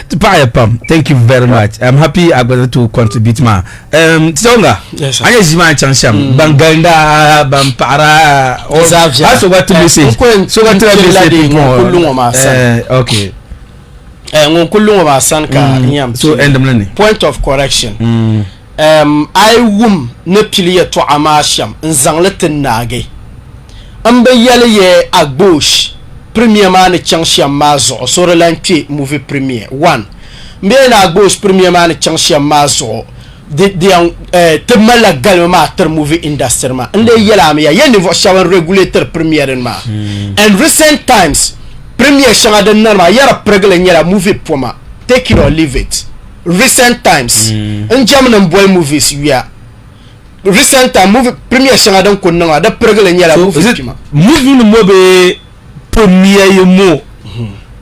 Ti paɣiya pam. Thank you very much. I'm happy I got to contribute ma. Tisonga. Yes, sir. A nyɛ ʒii maa ni chaŋ shɛm. Ban galinda, ban paɣira. Zaa viɛla. A so gba ti Eh, message. n ku yɛn So gba tila n message dee ŋun kuli ŋɔ maa sani. Eh, okay. Eh, ŋun kuli ŋɔ maa sani ka n yɛn So pili. end mi ni. Point of correction. Um, a yi wum ni pili yɛtɔɣa maa shɛm n zaŋ li ti naagi. N bi yɛli ya Agboosh premiere maa ni chaŋ shɛm maa zuɣu so di lan kpe movie premiere. One, m bi yɛli ni Agboosh premiere maa ni chaŋ shɛm maa zuɣu di di yɛn eh, ti malila galimi maa tiri movie industry maa. N lee yɛli a mi ya, ya ninvuɣ shɛba n regulatiri premiering maa. And recent times, premiere shɛŋa din nani maa ya di pirigili nyɛla movie poma, take it or leave it. Recent times, n jɛmni m boli movies yuya. Recent time movie premiere shɛŋa din kuli niŋ maa di pirigili nyɛla So movie is it kpima. movie nim ŋɔ bee premiere yi mo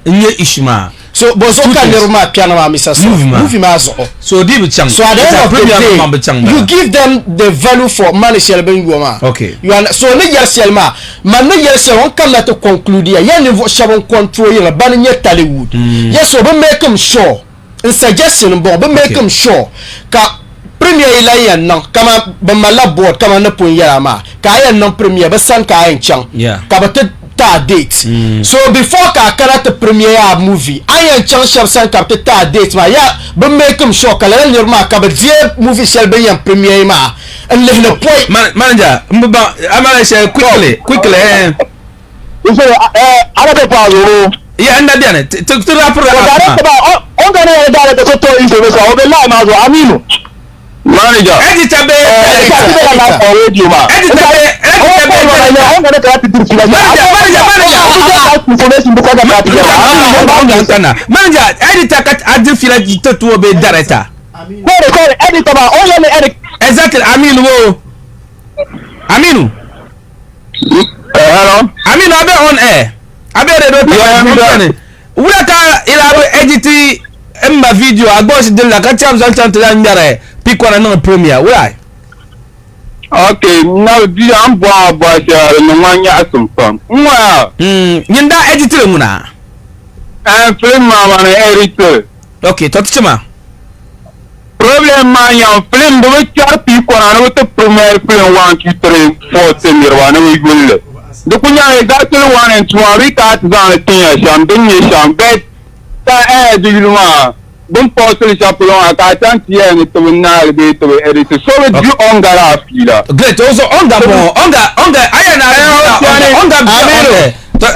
n nyɛ issue maa? So bɔ zuɣu Two ka things. niriba maa kpɛri maa Mr. Sɔ? Movie maa. Movie maa zuɣu. So di bi chaŋ. So at the end It's a of the premiere day, maa bi chaŋ you bala. give them the value for money shɛli bɛ ni yo maa. Okay. You are, so ni yɛri shɛli maa, man ni yɛli shɛli n kamina ti conclude ya, ya ninvuɣu shɛba n control yiŋa bani n-nyɛ Tollywood. Yes, so bɛ make 'em sure. N suggestion n bɔŋɔ, bɛ make 'em sure ka premier yi lan yɛn niŋ kaman bɛ malila board kaman ni pun yɛla maa ka a yɛn niŋ premier bɛ sani ka a yɛn chaŋ ka bɛ ti ti a date. So before ka a kana ti premier a movie a ni yɛn chaŋ shɛba sani ka bɛ ti ti a date maa ya bɛ make 'em sure ka lala niriba maa ka bɛ deei movie shɛli bɛ ni yɛn premier maa n lihi ni pɔi. Manager, m bi baŋ a mali shɛli quickly quickly eh. Ala bɛ paɣa zuɣu. Ya n da bɛni ti ti rapiri O director ba o gani yɛrɛ director so to information o bɛ line maa zuɣu Aminu. Manager. Editor bɛ editor ti bɛ ka live on radio ma. Editor bɛ editor bɛ director. O gani ka ti diri fila. Manager manager manager. Information bɛ ka ka ti yɛrɛ. Manager editor ka a di fila ti to bɛ director. Sorry sorry editor ba o yɛrɛ ni edit. Exactly Aminu wo Aminu. Hello. Aminu abe on air. Abe radio Yeah, Wula ka ila bi editi mba video agbɔ si dili la ka tiɛm zaŋ chaŋ ti lan ŋmɛri pikɔna niŋ premier wula. Okay, na di an bɔŋɔ bɔhi shɛli di niŋ ma nyaɣisim pam. N ŋɔya. Nyin daa editili ŋuna? Eh, film maa maa ni editili. Okay, tɔ ti chima. Problem maa nyɛmi film bi bi kpɛri pikɔna ni bi ti premiere film 1 2 3 4 ti niriba ni bi yuli li. Di ku nyɛla exactly 1 and 2 maa bee ka a ti zaŋ li tin ya shɛm din nyɛ shɛm but ka eh di yuli maa bin pause li shɛli polo maa ka a chaŋ ti yɛli ni ti bi naai li bee ti bi edit so bi di onga la fiila. Great, o so onga bɔŋɔ onga onga aya na onga onga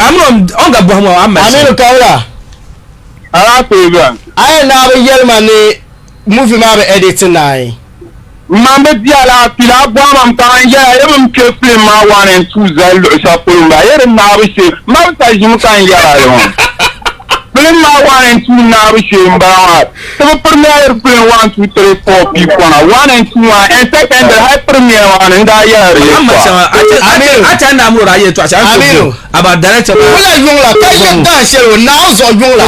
Aminu onga bɔhim o amma. Aminu Kawula. Alaafee bɛni. A yɛn daa bi yɛli ma ni movie maa bi edit naai. Man bi di alaafee la, a bɔhi ma m ka n yɛla yi bi m kpe film maa 1 and 2 zali luɣi shɛli polo m-bala, yi di naabu shee, m ma bi sa ʒimi ka n yɛla li ŋɔ. Film maa 1 and 2 naabu shee m-bala maa. Ti bi premiere film 1, 2, 3, 4 pii kɔna 1 and 2 maa and secondly hali premiere maa ni n daa yɛla di yɛltɔɣa. Aminu a ti na amuru a yɛltɔɣa shɛli Aminu about director wula yuŋ la ka yɛ daa shɛli o naa zuɣu yuŋ la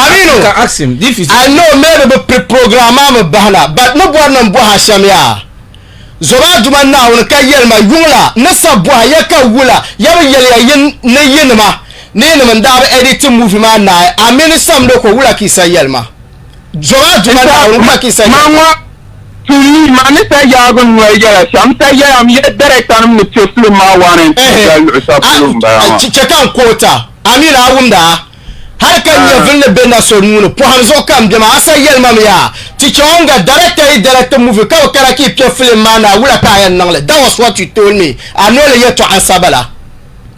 Aminu I know maybe bi pre-program maa mi bahina but ni bɔri ni n bɔhi a shɛm yaa Zoba Duuma Naawuni ka yɛli ma yuŋ la ni sa bɔha ya ka wula ya bi yɛli ya yi ni yinima ni yinim n daa bi edit movie maa naai Aminu Samdo ko wula ka yi sa yɛli ma Zoba Duuma Naawuni wula ka yi sa yɛli ma. To me, ma ni sa yaagi n noli yɛla shɛm, n sa yɛla m yɛ director nim ni kpe film maa one and two zali luɣi shɛli polo m bala maa. Chɛ ka n koota, Aminu a wumda a? Hali ka nyɛvili ni be na so nuu ni, pɔhim zuɣu ka m be maa, a sa yɛli ma mi yaa, ti chɛ o ni ga director yi direct movie ka bi kana ka yi kpe film maa ni a wula ka a yɛn niŋ li? That was what you told me, a noli yɛtɔɣa n sa bala.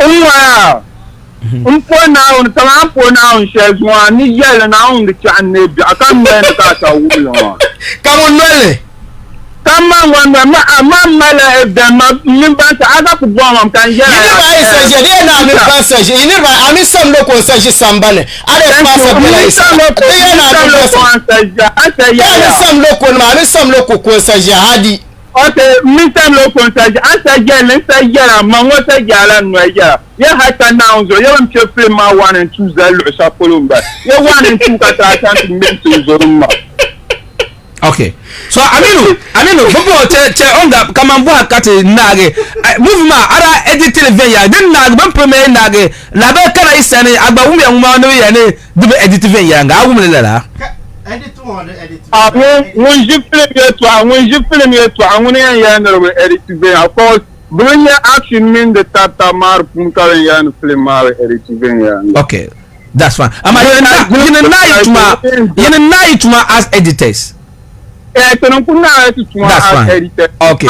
N ŋɔya! M po Naawuni, kaman a ni po Naawuni shɛli zuɣu maa, n ni yɛli li Naawuni di chɛɣu n-neei biɛɣu ka n noli ni ka a sa wum li maa. Ka ŋun noli li? Ka m ma ŋɔ noli, ma, a ma malila evidence, ma m mini ban sa, a gba ku bɔhi ma ka n yɛl Yi a niriba ayi sa ʒiya, di yɛn ni a mini ban sa ʒiya, yi niriba ayi, a mini Sam Loko n-sa ʒi sambani, a dee Thank paai you. sa M bela mini yi sa. Sam Loko, Di m yɛn mini ni a Sam mini ban Loko sa. n sa ʒiya, a sa Ka a yɛli mini ya. Sam Loko nima, a mini Sam Loko ko n-sa ʒiya, hadi. Ok, m mini Sam Loko n-sa ʒiya, a sa yɛli ni n sa yɛla, ma ŋɔ sa yɛla n noli yɛla. Ye hali ka Naawuni zuɣu, ye bɛ ni kpe film maa 1 and 2 zali luɣi shɛli polo m-bala. Ye 1 and 2 ka ti a chaŋ ti ŋme n-ti n zorim maa. Okay. So Aminu, Aminu, bɔbɔ chɛ chɛ onga kaman bɔha ka ti naagi movie maa a daa edit li viɛnyɛla din naagi bin piri mi naagi lahabali kana yi sani a gba wumya ŋuma ni bi yɛli ni di bi edit viɛnyɛlinga a wumli lala? Ŋun ʒi filim yɛltɔɣa ŋun ʒi filim yɛltɔɣa ŋuni yɛn yɛli ni di bi edit viɛnyɛla cause bɛ bi nya action mini di tabi tabi maa di puuni ka bɛ yɛn yɛli ni filim maa bi edit viɛnyɛlinga. Okay. That's fine. Ama yini na yi tuma yini na yi tuma as editors. Eh, tini ku na yi tuma as editors. Okay.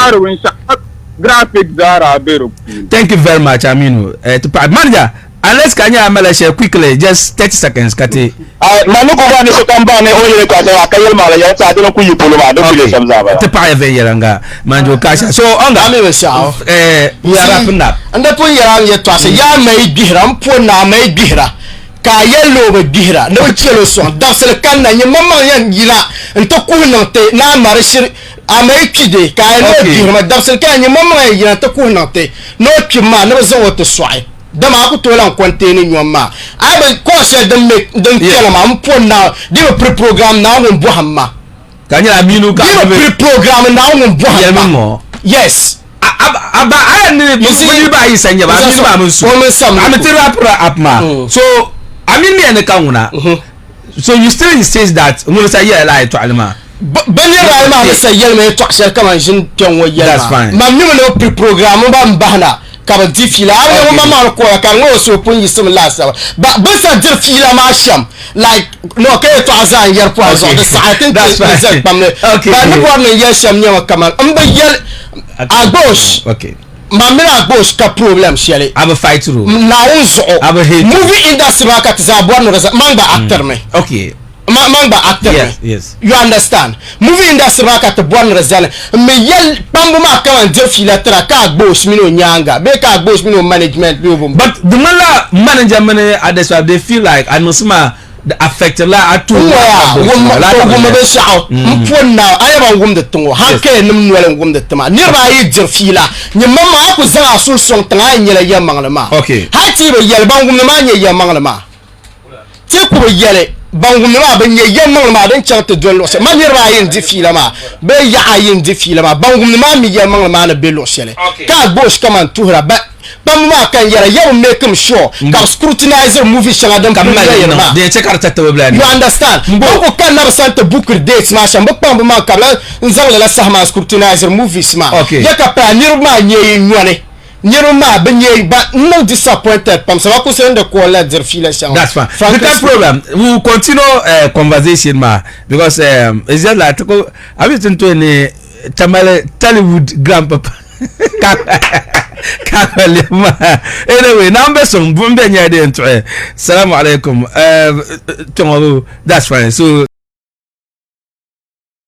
Graphic zara be di puuni. Thank you very much, Aminu. Eh, to manager, unless ka nya amala share quickly, just 30 seconds kati. Ma ni ku ba ni sokam ba ni o yele ka ta ka yel ma la ya ta dina ku yi polo ma do ku le sham za ba. Ti paɣa viɛnyɛliŋga manjo kasha. So ɔnga. Ami bɛ shɛɣu. Eh, we are wrapping up. N da pun yɛra n yɛtɔɣa shɛli yaa ma yi gbihira n po naa ma yi gbihira ka a yɛli ni o bi gbihira ni bi chɛl o sɔŋ dabisili kanna nyɛ maŋmaŋ yɛn yina n ti kuhi niŋ ti ni a ma di shiri a ma yi kpi dee ka a yɛli ni o gbihirimi dabisili kanna nyɛ maŋmaŋ yɛn yina n ti kuhi niŋ ti ni o kpibu maa ni bi zaŋ o ti sɔɣi dama a ku tooi lahi kɔnteeni nyom maa a yi bi kɔɔ shɛli din me din kpɛna maa n po naa di bi piri program naa ŋun bɔhim ma ka nyɛla aminu ka di bi piri program naa ŋun bɔhim ma yes aba aya ni niriba ayi sa nyɛba aminu maa min su ami ti wrap up maa mm. so aminu mi ni ka ŋuna mm-hmm. so you still insist that ŋuni sa yɛla la yɛtɔɣali maa bɛ niriba ayi maa ni sa yɛlimi yɛtɔɣa shɛli kaman ʒini kpɛŋ ŋɔ yɛli maa mam mi mi ni bi piri program ba n bahina ka bi di fiila a ŋun ma maa ni kɔya ka di ŋɔ o suhu pun yiɣisimi laasabu ba bin sa diri fiila maa shɛm like no ka yɛtɔɣa zaa n yɛri pɔhim zuɣu di saɣa ti ti zali kpamli ba ni bɔri ni n yɛli shɛm nyɛmi kaman n bi yɛli Agbosh man mini Agbosh ka problem shɛli a bi fight ro Naawuni zuɣu movie industry maa ka ti zaa bɔri ni di man gba actor mi okay man gba actor mi yes, yes. you understand movie industry maa ka ti bɔri ni di zani n mi yɛli kpambu maa kaman diri fiila tira ka Agbosh mini o nyaaŋa bee ka Agbosh mini o management bee o bin but di ŋmanila manager mini others they feel like a niŋsi maa di affect la a tuhi N waya wummi binshɛɣu m po n na a yaba n wumdi ti ŋɔ hankali nim noli n wumdi ti maa niriba ayi diri fiila nyini maŋmaŋ a ku zaŋ a suhu sɔŋ tiŋa a yɛn nyɛla yɛlimaŋli maa hali ti yi bi yɛli ban wumdi maa nyɛ yɛlimaŋli maa ti ku bi yɛli ban wumdi maa bi nyɛ yɛlimaŋli maa din chaŋ ti doli luɣu shɛli ma niriba ayi n di fiila maa bee yaɣa ayi n di fiila maa ban wumdi maa mi yɛlimaŋli maa ni be luɣu shɛli ka a gboos kaman tuhira ba Kpamba maa ka n yɛra ya bi make em sure ka bi scrutinize movie shɛŋa din Ka pun mali yɛyiri niŋ maa. din yɛn chɛ ka di tatabo bila ni. You understand? Mbo. Bɛ ku kanna bi sani ti bookiri dates maa shɛm, bɛ kpaŋ bɛ maŋ ka bɛ lahi n zaŋ lala saha maa scrutinize movies maa. Okay. Ya ka paya niriba maa nyɛ yi nyɔni. Niriba maa bɛ nyɛ ba n niŋ disappointed pam sama ku sani di call la diri fiila shɛŋa. That's fine. Frankly Because speaking. program, we will continue conversation ma because it's just like I bɛ tun ni Tamale Tollywood grandpapa. Anyway, na n bɛ sɔŋ buɣum bɛ nyɛ din tuɣi. Salamu alaikum. Kpɛŋɔ that's fine. So.